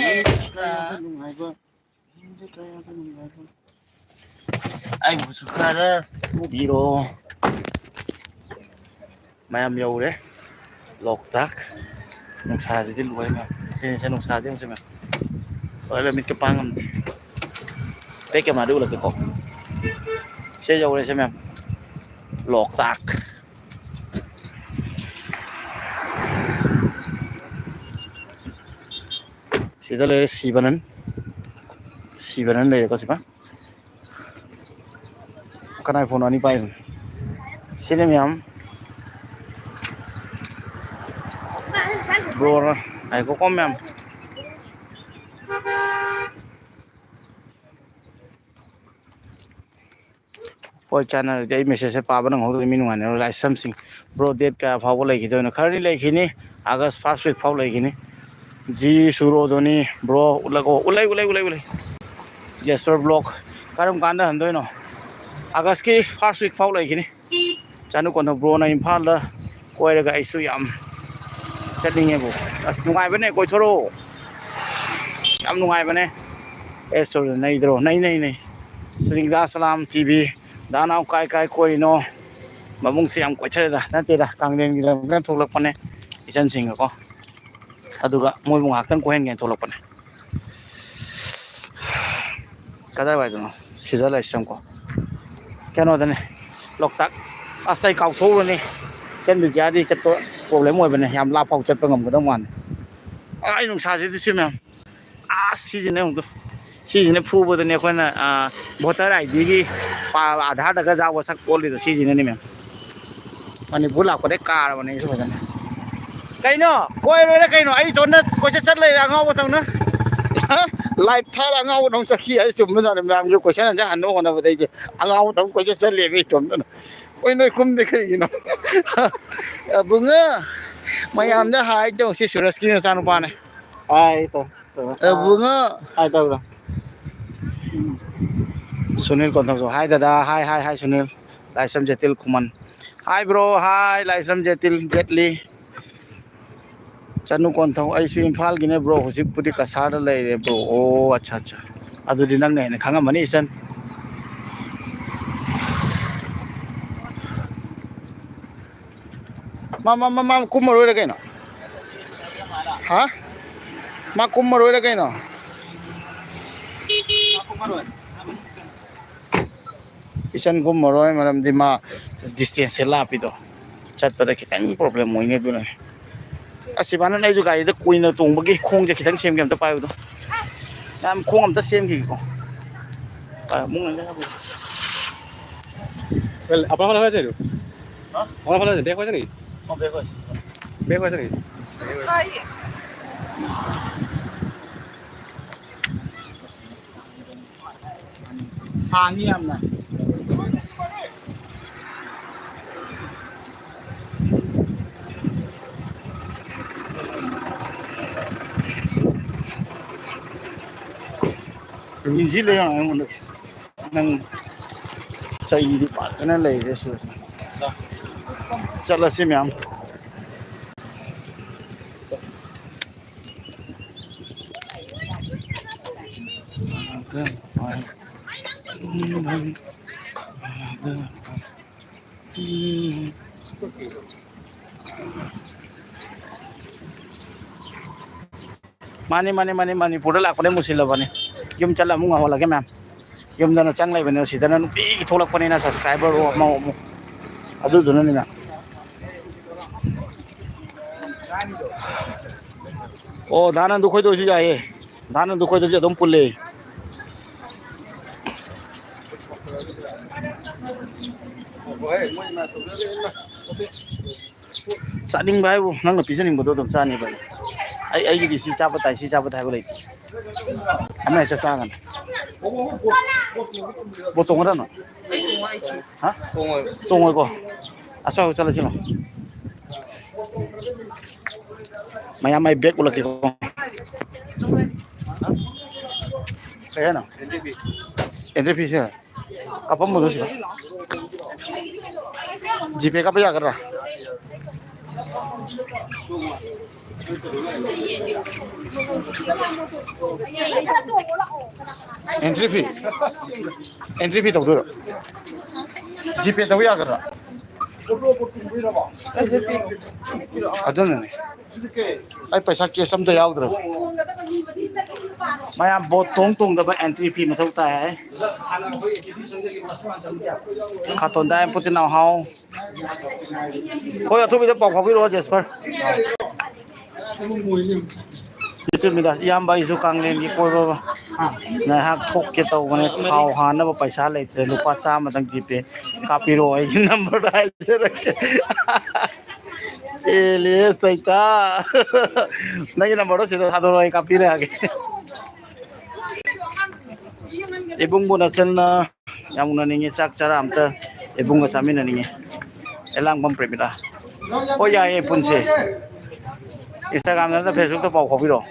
ꯀꯌꯥꯗ ꯅꯨꯡꯉꯥꯏꯕ, ꯀꯌꯥꯗ ꯅꯨꯡꯉꯥꯏꯕ꯫ ꯑꯩꯕꯨꯁꯨ ꯈꯔ ꯄꯨꯕꯤꯔꯣ꯫ ꯃꯌꯥꯝ ꯌꯧꯔꯦ꯫ ꯂꯣꯛꯇꯥꯛ꯫ ꯅꯨꯡꯁꯥꯁꯤꯗꯤ ꯂꯣꯏꯔꯦ ꯃꯌꯥꯝ꯫ ꯁꯤꯅꯤꯁꯦ ꯅꯨꯡꯁꯥꯁꯦ ꯌꯦꯡꯉꯨꯁꯦ ꯃꯌꯥꯝ꯫ ꯂꯣꯏꯔꯦ, ꯃꯤꯠꯀ ꯄꯥꯡ ꯉꯝꯗꯦ꯫ ꯕꯦꯛ ꯀꯦꯃꯦꯔꯥꯗ ꯎꯠꯂꯛꯀꯦꯀꯣ꯫ ꯁꯤ ꯌꯧꯔꯦꯁꯦ ꯃꯌꯥꯝ꯫ ꯂꯣꯛꯇꯥꯛ꯫ ꯁꯤꯗ ꯂꯩꯔꯦ ꯁꯤꯕꯅꯟ꯫ ꯁꯤꯕꯅꯟ ꯂꯩꯔꯦꯀꯣ ꯁꯤꯃ꯫ ꯀꯅꯥꯏ ꯐꯣꯟ ꯑꯅꯤ ꯄꯥꯏꯔꯤꯅꯣ? ꯁꯤꯅꯦ ꯃꯌꯥꯝ꯫ ꯕ꯭ꯔꯣꯅ ꯉꯥꯏꯈꯣꯀꯣ ꯃꯌꯥꯝ꯫ ꯍꯣꯏ, ꯆꯥꯟꯅꯔꯗꯤ ꯑꯩ ꯃꯦꯁꯦꯖꯁꯦ ꯄꯥꯕ ꯅꯪꯍꯧꯗ꯭ꯔꯗꯤ ꯃꯤ ꯅꯨꯡꯉꯥꯏꯅꯔꯣꯏ꯫ ꯂꯥꯏꯁ꯭ꯔꯝꯁꯤꯡ, ꯕ꯭ꯔꯣ, ꯗꯦꯠ ꯀꯌꯥ ꯐꯥꯎꯕ ꯂꯩꯈꯤꯗꯣꯏꯅꯣ? ꯈꯔꯗꯤ ꯂꯩꯈꯤꯅꯤ, ꯑꯥꯒꯁ ꯐꯥꯔꯁ ꯋꯤꯛ ꯐꯥꯎ ꯂꯩꯈꯤꯅꯤ꯫ ꯖꯤ ꯁꯨꯔꯣꯗꯣꯅꯤ, ꯕ꯭ꯔꯣ, ꯎꯠꯂꯒꯣ, ꯎꯠꯂꯩ, ꯎꯠꯂꯩ, ꯎꯠꯂꯩ, ꯎꯠꯂꯩ꯫ ꯖꯦꯁꯄꯔ ꯕ꯭ꯂꯣꯛ, ꯀꯔꯝ ꯀꯥꯟꯗ ꯍꯟꯗꯣꯏꯅꯣ? ꯑꯥꯒꯁꯀꯤ ꯐꯥꯔꯁ ꯋꯤꯛ ꯐꯥꯎ ꯂꯩꯈꯤꯅꯤ꯫ ꯆꯥꯅꯨ ꯀꯣꯟꯊꯧ ꯕ꯭ꯔꯣꯅ ꯏꯝꯐꯥꯜꯗ ꯀꯣꯏꯔꯒ ꯑꯩꯁꯨ ꯌꯥꯝ ꯆꯠꯅꯤꯡꯉꯦꯕꯨ꯫ ꯑꯁ, ꯅꯨꯡꯉꯥꯏꯕꯅꯦ, ꯀꯣꯏꯊꯣꯔꯛꯑꯣ꯫ ꯌꯥꯝ ꯅꯨꯡꯉꯥꯏꯕꯅꯦ꯫ ꯑꯦ, ꯁꯣꯔꯤ, ꯅꯩꯗ꯭ꯔꯣ? ꯅꯩ, ꯅꯩ, ꯅꯩ꯫ ꯁ꯭ꯔꯤꯡꯗꯥ ꯁꯂꯥꯝ ꯇꯤ ꯚꯤ, ꯗꯥ ꯅꯥꯎ ꯀꯥꯏ ꯀꯥꯏ ꯀꯣꯏꯔꯤꯅꯣ? ꯃꯕꯨꯡꯁꯦ ꯌꯥꯝ ꯀꯣꯏꯊꯔꯦꯗ꯫ ꯅꯠꯇꯦꯗ, ꯀꯥꯡꯂꯦꯟꯒꯤ ꯂꯝꯗ ꯊꯣꯛꯂꯛꯄꯅꯦ ꯏꯆꯟꯁꯤꯡꯒꯀꯣ꯫ ꯑꯗꯨꯒ ꯃꯣꯏꯕꯨ ꯉꯥꯏꯍꯥꯛꯇꯪ ꯀꯣꯏꯍꯟꯒꯦꯅ ꯊꯣꯛꯂꯛꯄꯅꯦ꯫ ꯀꯗꯥꯏꯋꯥꯏꯗꯅꯣ? ꯁꯤꯗ ꯂꯩꯁꯤꯔꯪꯀꯣ꯫ ꯀꯩꯅꯣꯗꯅꯦ, ꯂꯣꯛꯇꯥꯛ꯫ ꯑꯁ, ꯑꯩ ꯀꯥꯎꯊꯣꯛꯎꯔꯅꯤ꯫ ꯏꯆꯟ ꯕꯤꯖ꯭ꯌꯥꯗꯤ ꯆꯠꯄ ꯄ꯭ꯔꯣꯕ꯭ꯂꯦꯝ ꯑꯣꯏꯕꯅꯦ, ꯌꯥꯝ ꯂꯥꯞ ꯐꯥꯎ ꯆꯠꯄ ꯉꯝꯒꯗꯧ ꯃꯥꯟꯗꯦ꯫ ꯑꯥ, ꯑꯩ ꯅꯨꯡꯁꯥꯁꯤꯗꯤ ꯁꯤ ꯃꯌꯥꯝ꯫ ꯑꯁ, ꯁꯤꯁꯤꯅꯦ ꯑꯃꯨꯛꯇ꯫ ꯁꯤꯁꯤꯅ ꯐꯨꯕꯗꯅꯦ ꯑꯩꯈꯣꯏꯅ, ꯑ, voter I Dꯒꯤ ꯄꯥ-, ꯑꯙꯥꯔꯗꯒ ꯌꯥꯎꯕ ꯁꯛ ꯑꯣꯜꯂꯤꯗꯣ ꯁꯤꯁꯤꯅꯅꯦ, ꯃꯦꯝ꯫ ꯃꯅꯤꯄꯨꯔ ꯂꯥꯛꯄꯗꯩ ꯀꯥꯔꯕꯅꯦ ꯑꯩꯁꯨ ꯐꯖꯅ꯫ ꯀꯩꯅꯣ? ꯀꯣꯏꯔꯣꯏꯔ ꯀꯩꯅꯣ? ꯑꯩ ꯏꯇꯣꯟꯗ ꯀꯣꯏꯆꯠ ꯆꯠ ꯂꯩꯔꯦ ꯑꯉꯥꯎꯕꯗꯧꯅ꯫ Live ꯊꯥꯔ ꯑꯉꯥꯎꯕꯗꯧꯅ ꯆꯠꯈꯤ ꯍꯥꯏ ꯆꯨꯝꯕꯖꯥꯠꯅꯦ, ꯃꯌꯥꯝꯁꯨ question answer ꯍꯟꯅꯕ ꯍꯣꯠꯅꯕꯗ ꯑꯩꯁꯦ ꯑꯉꯥꯎꯕꯗꯧꯅ ꯀꯣꯏꯆꯠ ꯆꯠ ꯂꯩꯔꯦ ꯏꯇꯣꯝꯇꯅ꯫ ꯍꯣꯏ, ꯅꯣꯏ ꯈꯨꯝꯗꯦ ꯀꯩꯒꯤꯅꯣ? ꯑꯕꯨꯡꯉꯣ, ꯃꯌꯥꯝꯗ ꯍꯥꯏ ꯇꯧ, ꯁꯤ ꯁꯨꯔꯖꯀꯤ ꯃꯆꯥꯅꯨꯄꯥꯅꯦ꯫ ꯍꯥꯏ ꯇꯧ꯫ ꯑꯕꯨꯡꯉꯣ꯫ ꯍꯥꯏ ꯇꯧꯔꯣ꯫ ꯁꯨꯅꯤꯜ ꯀꯣꯟꯊꯧꯁꯨ꯫ ꯍꯥꯏ ꯗꯗꯥ, ꯍꯥꯏ, ꯍꯥꯏ, ꯍꯥꯏ ꯁꯨꯅꯤꯜ꯫ ꯂꯥꯏꯁ꯭ꯔꯝ ꯖꯦꯇꯤꯜ ꯈꯨꯃꯟ꯫ ꯍꯥꯏ bro, ꯍꯥꯏ ꯂꯥꯏꯁ꯭ꯔꯝ ꯖꯦꯇꯤꯜ, ꯖꯦꯠꯂꯤ꯫ ꯆꯅꯨ ꯀꯣꯟꯊꯧ, ꯑꯩꯁꯨ ꯏꯝꯐꯥꯜꯒꯤꯅꯦ bro, ꯍꯧꯖꯤꯛꯄꯨꯗꯤ ꯀꯁꯥꯔꯗ ꯂꯩꯔꯦ bro꯫ ꯑꯣ, ꯑꯠꯆꯥ, ꯑꯠꯆꯥ꯫ ꯑꯗꯨꯗꯤ ꯅꯪꯅ ꯍꯦꯟꯅ ꯈꯪꯉꯝꯃꯅꯤ ꯏꯆꯟ꯫ ꯃꯥ, ꯃꯥ, ꯃꯥ, ꯃꯥ ꯀꯨꯝꯃꯔꯣꯏꯔ ꯀꯩꯅꯣ? ꯍꯥ? ꯃꯥ ꯀꯨꯝꯃꯔꯣꯏꯔ ꯀꯩꯅꯣ? ꯏꯆꯟ ꯀꯨꯝꯃꯔꯣꯏ, ꯃꯔꯝꯗꯤ ꯃꯥ distance ꯁꯦ ꯂꯥꯞꯄꯤꯗꯣ, ꯆꯠꯄꯗ ꯈꯤꯇꯪ problem ꯑꯣꯏꯅꯤ, ꯑꯗꯨꯅꯅꯦ꯫ ꯑꯁ, ꯏꯕꯥꯅꯤꯅ ꯑꯩꯁꯨ ꯒꯥꯔꯤꯗ ꯀꯨꯏꯅ ꯇꯣꯡꯕꯒꯤ ꯈꯣꯡꯁꯦ ꯈꯤꯇꯪ ꯁꯦꯝꯒꯦ, ꯑꯝꯇ ꯄꯥꯏꯌꯨꯗꯣ꯫ ꯌꯥꯝ ꯈꯣꯡ ꯑꯝꯇ ꯁꯦꯝꯈꯤꯒꯦꯀꯣ꯫ ꯄꯥꯏ, ꯑꯃꯨꯛ ꯉꯥꯏꯈꯣ꯫ Well, আপোনাৰ ফালে হৈ আছে এইটো? হা? আপোনাৰ ফালে হৈছে, বেক হৈছে নেকি? অ, বেক হৈছে। বেক হৈছে নেকি? ꯁꯥꯡꯉꯤ ꯌꯥꯝꯅ꯫ ꯏꯟꯁꯤ ꯂꯩ ꯑꯩꯉꯣꯟꯗ꯫ ꯅꯪ ꯆꯩꯗꯤ ꯐꯖꯅ ꯂꯩꯔꯦ ꯁꯨꯔꯦꯁ꯫ ꯆꯠꯂꯁꯤ ꯃꯌꯥꯝ꯫ ꯃꯥꯅꯤ, ꯃꯥꯅꯤ, ꯃꯥꯅꯤ, ꯃꯅꯤꯄꯨꯔꯗ ꯂꯥꯛꯄꯗꯩ ꯃꯨꯁꯤꯜꯂꯕꯅꯤ꯫ ꯌꯨꯝ ꯆꯠꯂ ꯑꯃꯨꯛ ꯉꯧꯍꯜꯂꯒꯦ ꯃꯌꯥꯝ꯫ ꯌꯨꯝꯗꯅ ꯆꯪ ꯂꯩꯕꯅꯦ, ꯁꯤꯗꯅ ꯅꯨꯡꯇꯤꯒꯤ ꯊꯣꯛꯂꯛꯄꯅꯤꯅ subscriber ꯑꯣ ꯑꯃ ꯑꯃꯨꯛ꯫ ꯑꯗꯨꯗꯨꯅꯅꯤꯅ꯫ ꯑꯣ, ꯗꯥ ꯅꯟꯗꯨ ꯈꯣꯏꯗ ꯑꯣꯏꯁꯨ ꯌꯥꯏꯌꯦ꯫ ꯗꯥ ꯅꯟꯗꯨ ꯈꯣꯏꯗꯁꯨ ꯑꯗꯨꯝ ꯄꯨꯜꯂꯦ꯫ ꯆꯥꯅꯤꯡꯕ ꯍꯥꯏꯕꯨ ꯅꯪꯅ ꯄꯤꯖꯅꯤꯡꯕꯗꯣ ꯑꯗꯨꯝ ꯆꯥꯅꯤꯕ꯫ ꯑꯩ, ꯑꯩꯒꯤꯗꯤ ꯁꯤ ꯆꯥꯕ ꯇꯥꯏ, ꯁꯤ ꯆꯥꯕ ꯇꯥꯏ ꯍꯥꯏꯕ ꯂꯩꯇꯦ꯫ ꯑꯃ ꯍꯦꯛꯇ ꯆꯥꯒꯅꯤ꯫ ꯕꯣ, ꯇꯣꯡꯉꯔꯅꯨ꯫ ꯍꯥ? ꯇꯣꯡꯉꯣꯏꯀꯣ꯫ ꯑꯆꯧꯕ ꯆꯠꯂꯁꯤꯔꯣ? ꯃꯌꯥꯝ ꯑꯩ ꯕꯦꯛ ꯎꯠꯂꯛꯀꯦꯀꯣ꯫ ꯀꯩ ꯍꯥꯏꯅꯣ? ꯑꯦꯟꯇ꯭ꯔꯤ ꯐꯤꯁꯦ ꯀꯥꯞꯄꯝꯕꯗꯣ ꯁꯤꯗ꯫ ꯖꯤꯄꯦ ꯀꯥꯞꯄ ꯌꯥꯒꯗ꯭ꯔꯥ? ꯑꯦꯟꯇ꯭ꯔꯤ ꯐꯤ, ꯑꯦꯟꯇ꯭ꯔꯤ ꯐꯤ ꯇꯧꯗꯣꯏꯔꯣ? ꯖꯤꯄꯦ ꯇꯧ ꯌꯥꯒꯗ꯭ꯔꯥ? ꯑꯗꯨꯅꯅꯦ꯫ ꯑꯩ ꯄꯩꯁꯥ ꯀꯦꯁ ꯑꯝꯇ ꯌꯥꯎꯗ꯭ꯔꯕ꯫ ꯃꯌꯥꯝ ꯕꯣꯠ ꯇꯣꯡ ꯇꯣꯡꯗꯕ ꯑꯦꯟꯇ꯭ꯔꯤ ꯐꯤ ꯃꯊꯧ ꯇꯥꯏ ꯍꯥꯏ꯫ ꯈꯥꯇꯣꯟꯗ ꯑꯦꯝ ꯄꯨꯇꯤꯟ ꯅꯥꯎ ꯍꯥꯎ꯫ ꯍꯣꯏ, ꯑꯊꯨꯕꯤꯗ ꯄꯥꯎ ꯐꯥꯎꯕꯤꯔꯛꯑꯣ, ꯖꯦꯁꯄꯔ꯫ ꯆꯨꯝꯃꯤꯗ, ꯏꯌꯥꯝꯕ, ꯑꯩꯁꯨ ꯀꯥꯡꯂꯦꯟꯒꯤ ꯀꯣꯏꯕ ꯉꯥꯏꯍꯥꯛ ꯊꯣꯛꯀꯦ ꯇꯧꯕꯅꯦ꯫ ꯊꯥꯎ ꯍꯥꯟꯅꯕ ꯄꯩꯁꯥ ꯂꯩꯇ꯭ꯔꯦ꯫ ꯂꯨꯄꯥ ꯆꯥꯝꯃꯗꯪ ꯖꯤꯄꯦ ꯀꯥꯞꯄꯤꯔꯛꯑꯣ, ꯑꯩꯒꯤ ꯅꯝꯕꯔꯗ ꯍꯥꯏꯖꯔꯛꯀꯦ꯫ ꯑꯦ, ꯂꯦ, ꯆꯩꯇꯥ꯫ ꯅꯪꯒꯤ ꯅꯝꯕꯔꯗꯣ ꯁꯤꯗ ꯊꯥꯗꯣꯔꯛꯑꯣ, ꯑꯩ ꯀꯥꯞꯄꯤꯔꯛꯑꯒꯦ꯫ ꯏꯕꯨꯡꯕꯨ ꯅꯆꯟꯅ ꯌꯥꯝ ꯎꯅꯅꯤꯡꯉꯤ, ꯆꯥꯛ ꯆꯔꯥ ꯑꯝꯇ ꯏꯕꯨꯡꯒ ꯆꯥꯃꯤꯟꯅꯅꯤꯡꯉꯤ꯫ ꯑꯦꯂꯥꯡꯕꯝ ꯄ꯭ꯔꯦꯃꯤꯂꯥ꯫ ꯍꯣꯏ, ꯌꯥꯏꯌꯦ, ꯄꯨꯟꯁꯦ꯫ Instagram ꯅꯠꯇ꯭ꯔ Facebook ꯇ ꯄꯥꯎ ꯐꯥꯎꯕꯤꯔꯛꯑꯣ꯫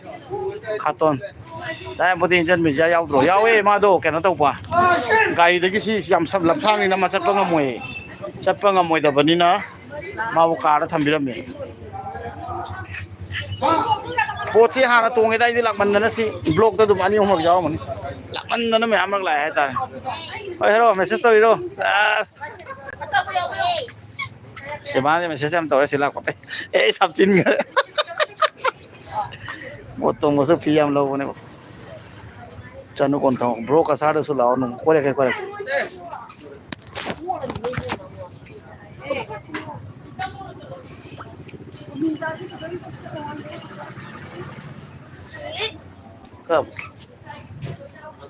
ꯈꯥꯇꯣꯟ꯫ ꯗꯥ ꯌꯥꯝꯕꯨꯗꯤ ꯏꯟꯖꯟ ꯃꯤꯖꯤꯌꯥ ꯌꯥꯎꯗ꯭ꯔꯣ? ꯌꯥꯎꯋꯦ, ꯃꯥꯗꯣ ꯀꯩꯅꯣ ꯇꯧꯕ꯫ ꯒꯥꯔꯤꯗꯒꯤ ꯁꯤ ꯌꯥꯝ ꯁꯝ-, ꯂꯝꯁꯥꯡꯅꯤꯅ ꯃꯥ ꯆꯠꯄ ꯉꯝꯃꯣꯏꯌꯦ꯫ ꯆꯠꯄ ꯉꯝꯃꯣꯏꯗꯕꯅꯤꯅ ꯃꯥꯕꯨ ꯀꯥꯔꯗ ꯊꯝꯕꯤꯔꯝꯃꯦ꯫ ꯄꯣꯠꯁꯤ ꯍꯥꯟꯅ ꯇꯣꯡꯉꯦꯗ, ꯑꯩꯗꯤ ꯂꯥꯛꯃꯟꯗꯅ ꯁꯤ ꯕ꯭ꯂꯣꯛꯇ ꯑꯗꯨꯝ ꯑꯅꯤ ꯑꯍꯨꯝꯔꯛ ꯌꯥꯎꯔꯝꯃꯅꯤ꯫ ꯂꯥꯛꯃꯟꯗꯅ ꯃꯌꯥꯝꯂꯛ ꯂꯥꯛꯑꯦ ꯍꯥꯏꯇꯥꯔꯦ꯫ ꯍꯣꯏ, ꯍꯦꯔꯣ, message ꯇꯧꯔꯤꯔꯣ? ꯑꯁ꯫ ꯁꯦꯕꯥꯁꯦ message ꯌꯥꯝ ꯇꯧꯔꯦ ꯁꯤ ꯂꯥꯛꯄ꯫ ꯑꯦ, ꯑꯩ ꯁꯥꯞꯆꯤꯟꯈ꯭ꯔꯦ꯫ ꯃꯣꯠ ꯇꯣꯡꯕꯁꯨ ꯐꯤ ꯌꯥꯝ ꯂꯧꯕꯅꯦꯕ꯫ ꯆꯅꯨ ꯀꯣꯟꯊꯧ, bro ꯀꯁꯥꯔꯗꯁꯨ ꯂꯥꯛꯑꯣ, ꯅꯣꯡ ꯀꯣꯏꯔꯛꯀꯦ, ꯀꯣꯏꯔꯛꯀꯦ꯫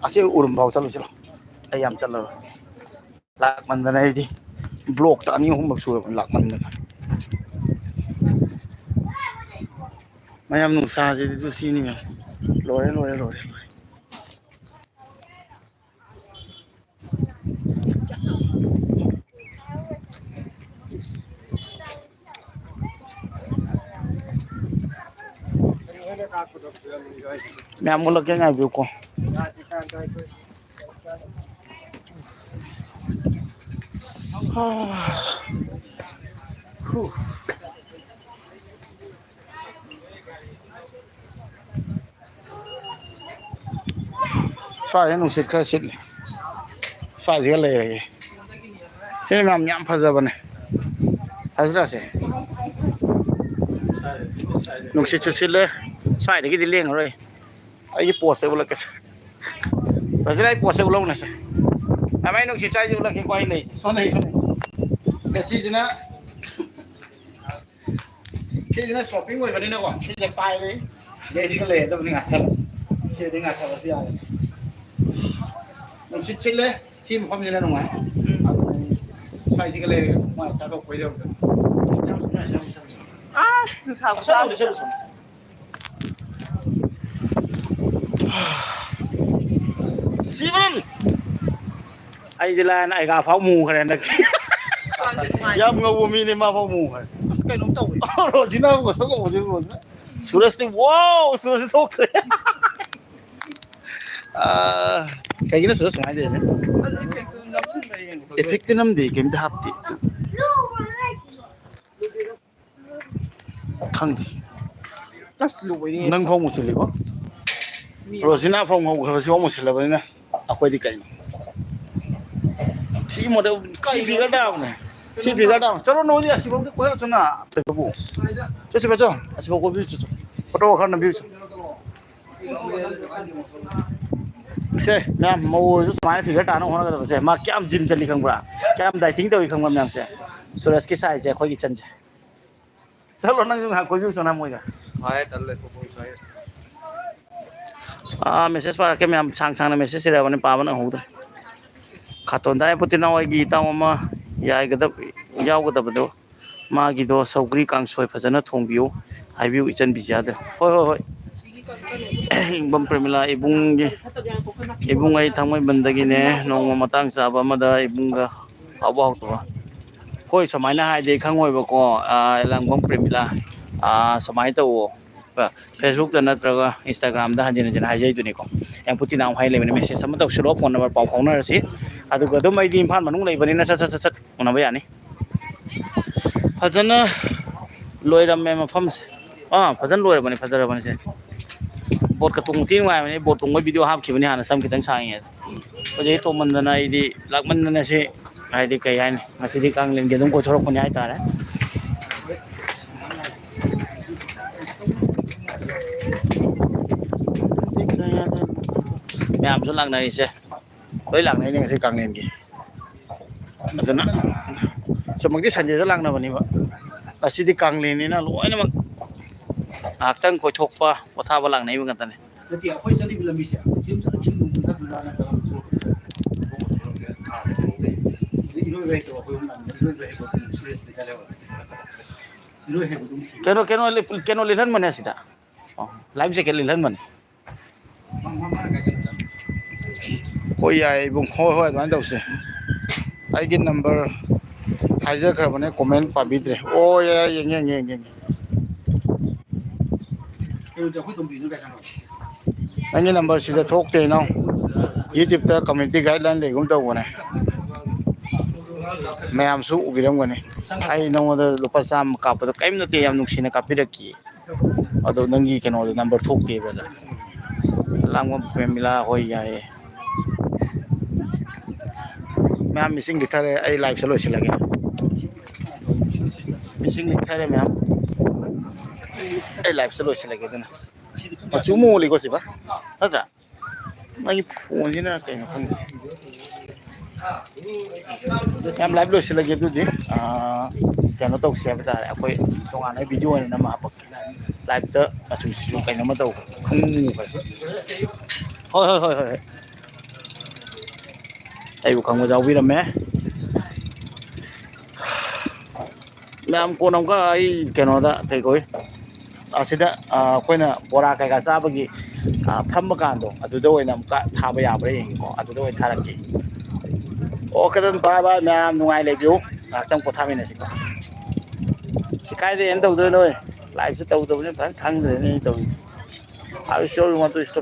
ꯑꯁꯤ ꯎꯔꯨꯝ ꯐꯥꯎ ꯆꯠꯂꯨꯁꯤꯔꯣ? ꯑꯩ ꯌꯥꯝ ꯆꯠꯂꯔꯣꯏ꯫ ꯂꯥꯛꯃꯟꯗꯅ ꯑꯩꯗꯤ blockꯇ ꯑꯅꯤ ꯑꯍꯨꯝꯂꯛ ꯁꯨꯔꯕꯅꯤ ꯂꯥꯛꯃꯟꯗꯅ꯫ ꯃꯌꯥꯝ ꯅꯨꯡꯁꯥꯁꯤꯗꯤ ꯁꯤꯅꯤ ꯃꯌꯥꯝ꯫ ꯂꯣꯏꯔꯦ, ꯂꯣꯏꯔꯦ, ꯂꯣꯏꯔꯦ, ꯂꯣꯏꯔꯦ꯫ ꯃꯌꯥꯝ ꯃꯨꯜꯂꯛꯀꯦ ꯉꯥꯏꯕꯤꯌꯨꯀꯣ꯫ ꯁ꯭ꯋꯥꯏꯁꯦ ꯅꯨꯡꯁꯤꯠ ꯈꯔ ꯁꯤꯠꯂꯤ꯫ ꯁ꯭ꯋꯥꯏꯁꯤꯒ ꯂꯩꯔꯒꯦ꯫ ꯁꯤꯅ ꯃꯌꯥꯝ ꯌꯥꯝ ꯐꯖꯕꯅꯦ꯫ ꯐꯖꯗ꯭ꯔꯥ ꯁꯦ? ꯅꯨꯡꯁꯤꯠꯁꯨ ꯁꯤꯠꯂꯦ꯫ ꯁ꯭ꯋꯥꯏꯗꯒꯤꯗꯤ ꯂꯦꯡꯉꯔꯣꯏ꯫ ꯑꯩꯒꯤ ꯄꯣꯁꯁꯦ ꯎꯠꯂꯛꯀꯦꯁꯦ꯫ ꯕ꯭ꯔꯗꯔ, ꯑꯩ ꯄꯣꯁꯁꯦ ꯎꯠꯂꯛꯎꯅꯦꯁꯦ꯫ ꯀꯃꯥꯏ ꯅꯨꯡꯁꯤꯠ ꯆꯥꯏꯁꯦ ꯎꯠꯂꯛꯀꯦꯀꯣ ꯑꯩ ꯂꯩꯁꯦ꯫ ꯁꯣꯝꯗ ꯑꯩ ꯁꯣꯝꯗ꯫ ꯁꯦ, ꯁꯤꯁꯤꯅ ꯁꯤꯁꯤꯅ ꯁꯣꯞꯄꯤꯡ ꯑꯣꯏꯕꯅꯤꯅꯀꯣ, ꯁꯤꯁꯦ ꯄꯥꯏꯔꯦ꯫ ꯑꯗꯩ ꯁꯤꯒ ꯂꯩꯔꯗꯕꯅꯤ ꯉꯥꯛꯇꯪ꯫ ꯁꯤꯗꯤ ꯉꯥꯛꯇꯪ ꯌꯥꯔꯦ꯫ ꯅꯨꯡꯁꯤꯠ ꯁꯤꯠꯂꯦ꯫ ꯁꯤ ꯃꯐꯝꯁꯤꯅ ꯅꯨꯡꯉꯥꯏ꯫ ꯑꯗꯨꯅ ꯑꯩ ꯁ꯭ꯋꯥꯏꯁꯤꯒ ꯂꯩꯔꯒ ꯃꯥꯏ ꯁ꯭ꯋꯥꯏꯐꯥꯎ ꯀꯣꯏꯔꯒ ꯆꯠꯂꯦ꯫ ꯑꯁ, ꯅꯨꯡꯁꯥ ꯈꯨꯁꯥ ꯑꯁꯣꯝꯗ ꯆꯠꯂꯨꯁꯣ꯫ ꯁꯤꯕꯟ! ꯑꯩꯗꯤ ꯂꯥꯏꯅ ꯑꯩꯒꯥ ꯐꯥꯎ ꯃꯨꯈ꯭ꯔꯦ ꯍꯟꯗꯛꯇꯤ꯫ ꯌꯥꯝ ꯉꯧꯕ ꯃꯤꯅꯦ, ꯃꯥ ꯐꯥꯎ ꯃꯨꯈ꯭ꯔꯦ꯫ ꯑꯁ, ꯀꯩꯅꯣꯝ ꯇꯧꯋꯦ꯫ ꯔꯣꯖꯤꯅꯥ ꯑꯃꯨꯛ ꯉꯁꯪ ꯉꯧꯕꯁꯦ ꯔꯣꯖꯤꯅꯥ꯫ ꯁꯨꯔꯖꯇꯤ, wow! ꯁꯨꯔꯖꯇꯤ ꯊꯣꯛꯇ꯭ꯔꯦ꯫ ꯑꯥ, ꯀꯩꯒꯤꯅꯣ ꯁꯨꯔꯖ ꯁꯨꯃꯥꯏꯅ ꯇꯧꯔꯤꯁꯦ? ꯑꯗꯨ effectꯇꯨ ꯅꯝꯁꯤꯟꯕ ꯌꯦꯡꯉꯣ꯫ Effectꯇꯤ ꯅꯝꯗꯦ, ꯀꯩꯝꯇ ꯍꯥꯞꯇꯦ꯫ ꯈꯪꯗꯦ꯫ ꯑꯁ, ꯂꯣꯏꯔꯦ꯫ ꯅꯪ ꯐꯥꯎ ꯃꯨꯁꯤꯜꯂꯤꯀꯣ? ꯃꯤ ꯔꯣꯁꯤꯅꯥ ꯐꯥꯎ ꯉꯧꯈ꯭ꯔꯕꯁꯤ ꯐꯥꯎ ꯃꯨꯁꯤꯜꯂꯕꯅꯤꯅ ꯑꯩꯈꯣꯏꯗꯤ ꯀꯩꯅꯣ? ꯁꯤ ꯃꯣꯗꯦꯜ, ꯁꯤ ꯀꯩꯅꯣ? Figure ꯇꯥꯕꯅꯦ꯫ ꯁꯤ figure ꯇꯥꯕꯅꯦ꯫ ꯆꯠꯂꯣ, ꯅꯣꯏꯗꯤ ꯑꯁꯤꯐꯥꯎꯗꯤ ꯀꯣꯏꯔꯛꯑꯣ ꯆꯠꯁꯤ, ꯕꯦꯆꯣ꯫ ꯑꯁꯤꯐꯥꯎ ꯀꯣꯏꯕꯤꯔꯨ ꯆꯠꯁꯤ꯫ Photo ꯈꯔ ꯅꯝꯕꯤꯔꯨ ꯆꯠꯁꯤ꯫ ꯁꯦ, ꯃꯌꯥꯝ, ꯃꯧ ꯑꯣꯏꯔꯁꯨ ꯁꯨꯃꯥꯏꯅ figure ꯇꯥꯅꯕ ꯍꯣꯠꯅꯒꯗꯕꯁꯦ꯫ ꯃꯥ ꯀꯌꯥꯝ gym ꯆꯠꯂꯤ ꯈꯪꯕ꯭ꯔꯥ? ꯀꯌꯥꯝ dieting ꯇꯧꯏ ꯈꯪꯕ꯭ꯔꯥ ꯃꯌꯥꯝꯁꯦ? ꯁꯨꯔꯖꯀꯤ sizeꯁꯦ ꯑꯩꯈꯣꯏꯒꯤ ꯆꯟꯁꯦ꯫ ꯆꯠꯂꯣ, ꯅꯪꯁꯨ ꯉꯥꯏꯍꯥꯛ ꯀꯣꯏꯕꯤꯔꯨ ꯆꯣ ꯅꯃꯣꯏꯒ꯫ ꯁꯥꯏ, ꯇꯜꯂꯦ, ꯊꯣꯛꯄꯕꯨ ꯁꯥꯏ꯫ ꯑꯥ, message ꯄꯥꯔꯛꯀꯦ ꯃꯌꯥꯝ, ꯁꯥꯡ ꯁꯥꯡꯅ message ꯏꯔꯛꯑꯕꯅꯤ, ꯄꯥꯕ ꯅꯪꯍꯧꯗ꯭ꯔꯦ꯫ ꯀꯥꯇꯣꯟꯗꯥꯏ ꯄꯣꯠꯇꯤꯅꯥꯎ ꯑꯩꯒꯤ ꯏꯇꯥꯎ ꯑꯃ ꯌꯥꯏꯒꯗꯕ, ꯌꯥꯎꯒꯗꯕꯗꯣ, ꯃꯥꯒꯤꯗꯣ ꯁꯧꯒ꯭ꯔꯤ ꯀꯥꯡꯁꯣꯏ ꯐꯖꯅ ꯊꯣꯡꯕꯤꯌꯨ ꯍꯥꯏꯕꯤꯌꯨ ꯏꯆꯟ ꯕꯤꯖꯤꯌꯥꯗ꯫ ꯍꯣꯏ, ꯍꯣꯏ, ꯍꯣꯏ꯫ ꯏꯪꯕꯝ ꯄ꯭ꯔꯦꯃꯤꯂꯥ ꯏꯕꯨꯡꯒꯤ, ꯏꯕꯨꯡ ꯑꯩ ꯊꯥꯡꯃꯩꯕꯟꯗꯒꯤꯅꯦ꯫ ꯅꯣꯡꯃ ꯃꯇꯥꯡ ꯆꯥꯕ ꯑꯃꯗ ꯏꯕꯨꯡꯒ ꯍꯥꯎꯕ ꯍꯥꯎꯇꯕ꯫ ꯍꯣꯏ, ꯁꯨꯃꯥꯏꯅ ꯍꯥꯏꯗꯤ ꯈꯪꯉꯣꯏꯕꯀꯣ꯫ ꯑ, ꯂꯥꯡꯕꯝ ꯄ꯭ꯔꯦꯃꯤꯂꯥ, ꯑ, ꯁꯨꯃꯥꯏꯅ ꯇꯧꯋꯣ꯫ ꯐꯦꯁꯕꯨꯛꯇ ꯅꯠꯇ꯭ꯔꯒ ꯏꯟꯁꯇꯥꯒ꯭ꯔꯥꯝꯗ ꯍꯟꯖꯤꯟ ꯍꯟꯖꯤꯟ ꯍꯥꯏꯖꯩꯗꯨꯅꯤꯀꯣ꯫ ꯌꯥꯝ ꯄꯨꯇꯤ ꯅꯥꯎ ꯍꯥꯏ ꯂꯩꯕꯅꯤ, ꯃꯦꯁꯦꯖ ꯑꯃ ꯇꯧꯁꯤꯜꯂꯣ, ꯐꯣꯟ ꯅꯝꯕꯔ ꯄꯥꯎ ꯐꯥꯎꯅꯔꯁꯤ꯫ ꯑꯗꯨꯒ ꯑꯗꯨꯝ ꯑꯩꯗꯤ ꯏꯝꯐꯥꯜ ꯃꯅꯨꯡ ꯂꯩꯕꯅꯤꯅ ꯁꯠ ꯁꯠ ꯁꯠ ꯁꯠ ꯎꯅꯕ ꯌꯥꯅꯤ꯫ ꯐꯖꯅ ꯂꯣꯏꯔꯝꯃꯦ ꯃꯐꯝꯁꯦ꯫ ꯑꯥ, ꯐꯖꯅ ꯂꯣꯏꯔꯕꯅꯤ, ꯐꯖꯔꯕꯅꯤ ꯁꯦ꯫ ꯕꯣꯠꯀ ꯇꯣꯡꯕ ꯊꯤ ꯅꯨꯡꯉꯥꯏꯕꯅꯤ꯫ ꯕꯣꯠ ꯇꯣꯡꯕꯒꯤ ꯚꯤꯗꯤꯑꯣ ꯍꯥꯞꯈꯤꯕꯅꯤ ꯍꯥꯟꯅ ꯁꯝ ꯈꯤꯇꯪ ꯁꯥꯡꯉꯤꯉꯩꯗ꯫ ꯍꯧꯖꯤꯛ ꯇꯣꯡꯃꯟꯗꯅ ꯑꯩꯗꯤ ꯂꯥꯛꯃꯟꯗꯅ ꯁꯤ, ꯍꯥꯏꯗꯤ ꯀꯩ ꯍꯥꯏꯅꯤ, ꯉꯁꯤꯗꯤ ꯀꯥꯡꯂꯦꯟꯒꯤ ꯑꯗꯨꯝ ꯀꯣꯏꯊꯣꯔꯛꯄꯅꯤ ꯍꯥꯏꯇꯥꯔꯦ꯫ ꯃꯌꯥꯝꯁꯨ ꯂꯥꯛꯅꯔꯤꯁꯦ꯫ ꯂꯣꯏ ꯂꯥꯛꯅꯩꯅꯦ ꯉꯁꯤ ꯀꯥꯡꯂꯦꯟꯒꯤ꯫ ꯑꯗꯨꯅ ꯆꯨꯝꯃꯛꯇꯤ ꯁꯟꯗꯦꯗ ꯂꯥꯛꯅꯕꯅꯦꯕ꯫ ꯉꯁꯤꯗꯤ ꯀꯥꯡꯂꯦꯟꯅꯤꯅ ꯂꯣꯏꯅꯃꯛ ꯉꯥꯏꯍꯥꯛꯇꯪ ꯀꯣꯏꯊꯣꯛꯄ, ꯄꯣꯊꯥꯕ ꯂꯥꯛꯅꯩꯕ ꯉꯥꯛꯇꯅꯦ꯫ ꯅꯠꯇꯦ, ꯑꯩꯈꯣꯏ ꯆꯠꯂꯤꯕ ꯂꯝꯕꯤꯁꯦ ꯁꯤ ꯑꯗꯨꯝ ꯆꯠꯂ ꯆꯤꯡ ꯅꯨꯡ ꯆꯠꯇꯣꯏꯔꯥ ꯅꯠꯇ꯭ꯔꯒ ꯏꯔꯣꯏꯕ ꯍꯩꯇꯕ ꯑꯩꯈꯣꯏ ꯑꯍꯨꯝ ꯂꯥꯛꯅꯤ꯫ ꯏꯔꯣꯏꯕ ꯍꯩꯕ ꯁꯨꯔꯦꯁꯇꯤ ꯀꯥꯏ ꯂꯩꯍꯧꯔꯦ? ꯏꯔꯣꯏ ꯍꯩꯕꯗꯨ ꯑꯃꯨꯛ ꯊꯤꯕ꯫ ꯀꯩꯅꯣ, ꯀꯩꯅꯣ ꯂꯤꯠ-, ꯀꯩꯅꯣ ꯂꯤꯠꯍꯟꯕꯅꯦ ꯑꯁꯤꯗ꯫ ꯑꯣ, ꯂꯥꯏꯐ ꯖꯦꯀꯦꯠ ꯂꯤꯠꯍꯟꯕꯅꯦ꯫ ꯃꯥ, ꯃꯥ, ꯃꯥꯅ ꯀꯥꯏ ꯆꯠꯂꯤꯖꯥꯠꯅꯣ? ꯍꯣꯏ, ꯌꯥꯏ ꯏꯕꯨꯡ꯫ ꯍꯣꯏ, ꯍꯣꯏ, ꯑꯗꯨꯃꯥꯏꯅ ꯇꯧꯁꯦ꯫ ꯑꯩꯒꯤ ꯅꯝꯕꯔ ꯍꯥꯏꯖꯈ꯭ꯔꯕꯅꯦ, ꯀꯣꯃꯦꯟ ꯄꯥꯕꯤꯗ꯭ꯔꯦ꯫ ꯑꯣ, ꯌꯥꯏ, ꯌꯥꯏ, ꯌꯦꯡꯒꯦ, ꯌꯦꯡꯒꯦ, ꯌꯦꯡꯒꯦ, ꯌꯦꯡꯒꯦ꯫ ꯀꯩꯅꯣꯗꯤ ꯑꯩꯈꯣꯏ ꯇꯣꯝꯕꯤꯗꯨꯅ ꯀꯥꯏ ꯆꯠꯈ꯭ꯔꯕ? ꯅꯪꯒꯤ ꯅꯝꯕꯔꯁꯤꯗ ꯊꯣꯛꯇꯦ, ꯏꯅꯥꯎ꯫ YouTube-ꯇ community guideline ꯂꯩꯒꯨꯝ ꯇꯧꯕꯅꯦ꯫ ꯃꯌꯥꯝꯁꯨ ꯎꯕꯤꯔꯝꯒꯅꯤ꯫ ꯑꯩ ꯅꯉꯣꯟꯗ ꯂꯨꯄꯥ ꯆꯥꯝꯃ ꯀꯥꯞꯄꯗꯣ ꯀꯔꯤꯝ ꯅꯠꯇꯦ, ꯌꯥꯝ ꯅꯨꯡꯁꯤꯅ ꯀꯥꯞꯄꯤꯔꯛꯈꯤ꯫ ꯑꯗꯣ ꯅꯪꯒꯤ ꯀꯩꯅꯣꯗꯣ ꯅꯝꯕꯔ ꯊꯣꯛꯇꯦ, ꯕ꯭ꯔꯗꯔ꯫ ꯂꯥꯡꯕꯝ ꯄ꯭ꯔꯦꯃꯤꯂꯥ, ꯍꯣꯏ, ꯌꯥꯏꯌꯦ꯫ ꯃꯌꯥꯝ ꯃꯤꯁꯤꯡ ꯂꯤꯊꯔꯦ, ꯑꯩ live-ꯁꯦ ꯂꯣꯏꯁꯤꯜꯂꯒꯦ꯫ ꯃꯤꯁꯤꯡ ꯂꯤꯊꯔꯦ ꯃꯌꯥꯝ꯫ ꯑꯩ live-ꯁꯦ ꯂꯣꯏꯁꯤꯜꯂꯒꯦ ꯑꯗꯨꯅ꯫ ꯃꯆꯨ ꯑꯃꯨꯛ ꯑꯣꯜꯂꯤꯀꯣ ꯁꯤꯕ? ꯅꯠꯇ꯭ꯔꯥ? ꯃꯥꯒꯤ ꯐꯣꯟꯁꯤꯅ ꯀꯩꯅꯣ ꯈꯪꯗꯦ꯫ ꯌꯥꯝ live ꯂꯣꯏꯁꯤꯜꯂꯒꯦ ꯑꯗꯨꯗꯤ꯫ ꯑꯥ, ꯀꯩꯅꯣ ꯇꯧꯁꯦ ꯍꯥꯏꯕ ꯇꯥꯔꯦ, ꯑꯩꯈꯣꯏ ꯇꯣꯉꯥꯟꯅ video ꯑꯣꯏꯅ ꯅꯝꯃ ꯍꯥꯄꯛꯀꯦ꯫ Live-ꯇ ꯃꯆꯨꯁꯤꯁꯨ ꯀꯩꯅꯣꯝꯃ ꯇꯧꯈ꯭ꯔꯦ, ꯈꯪꯉꯨꯈ꯭ꯔꯦ꯫ ꯍꯣꯏ, ꯍꯣꯏ, ꯍꯣꯏ, ꯍꯣꯏ, ꯍꯣꯏ꯫ ꯑꯩꯕꯨ ꯈꯪꯕ ꯌꯥꯎꯕꯤꯔꯝꯃꯦ꯫ ꯃꯌꯥꯝ, ꯀꯣꯟꯅ ꯑꯃꯨꯛꯀ ꯑꯩ ꯀꯩꯅꯣꯗ, ꯀꯩ ꯀꯧꯏ, ꯑꯁꯤꯗ, ꯑ, ꯑꯩꯈꯣꯏꯅ ꯕꯣꯔꯥ ꯀꯩꯀꯥ ꯆꯥꯕꯒꯤ, ꯑ, ꯐꯝꯕ ꯀꯥꯟꯗꯣ, ꯑꯗꯨꯗ ꯑꯣꯏꯅ ꯑꯃꯨꯛꯀ ꯊꯥꯕ ꯌꯥꯕ꯭ꯔꯥ ꯌꯦꯡꯒꯦꯀꯣ, ꯑꯗꯨꯗ ꯑꯣꯏꯅ ꯊꯥꯔꯛꯀꯦ꯫ ꯑꯣꯀꯦ, ꯑꯗꯨꯝ bye bye ꯃꯌꯥꯝ, ꯅꯨꯡꯉꯥꯏ ꯂꯩꯕꯤꯌꯨ꯫ ꯉꯥꯏꯍꯥꯛꯇꯪ ꯄꯣꯊꯥꯃꯤꯟꯅꯁꯤꯀꯣ꯫ ꯁꯤ ꯀꯥꯏꯗ end ꯇꯧꯗꯣꯏꯅꯣ? Live ꯁꯦ ꯇꯧꯗꯕꯅꯤꯅ ꯐꯖꯅ ꯈꯪꯗ꯭ꯔꯦꯅꯦ ꯑꯩ ꯇꯧꯔꯤꯁꯦ꯫ Are you sure you want to stop?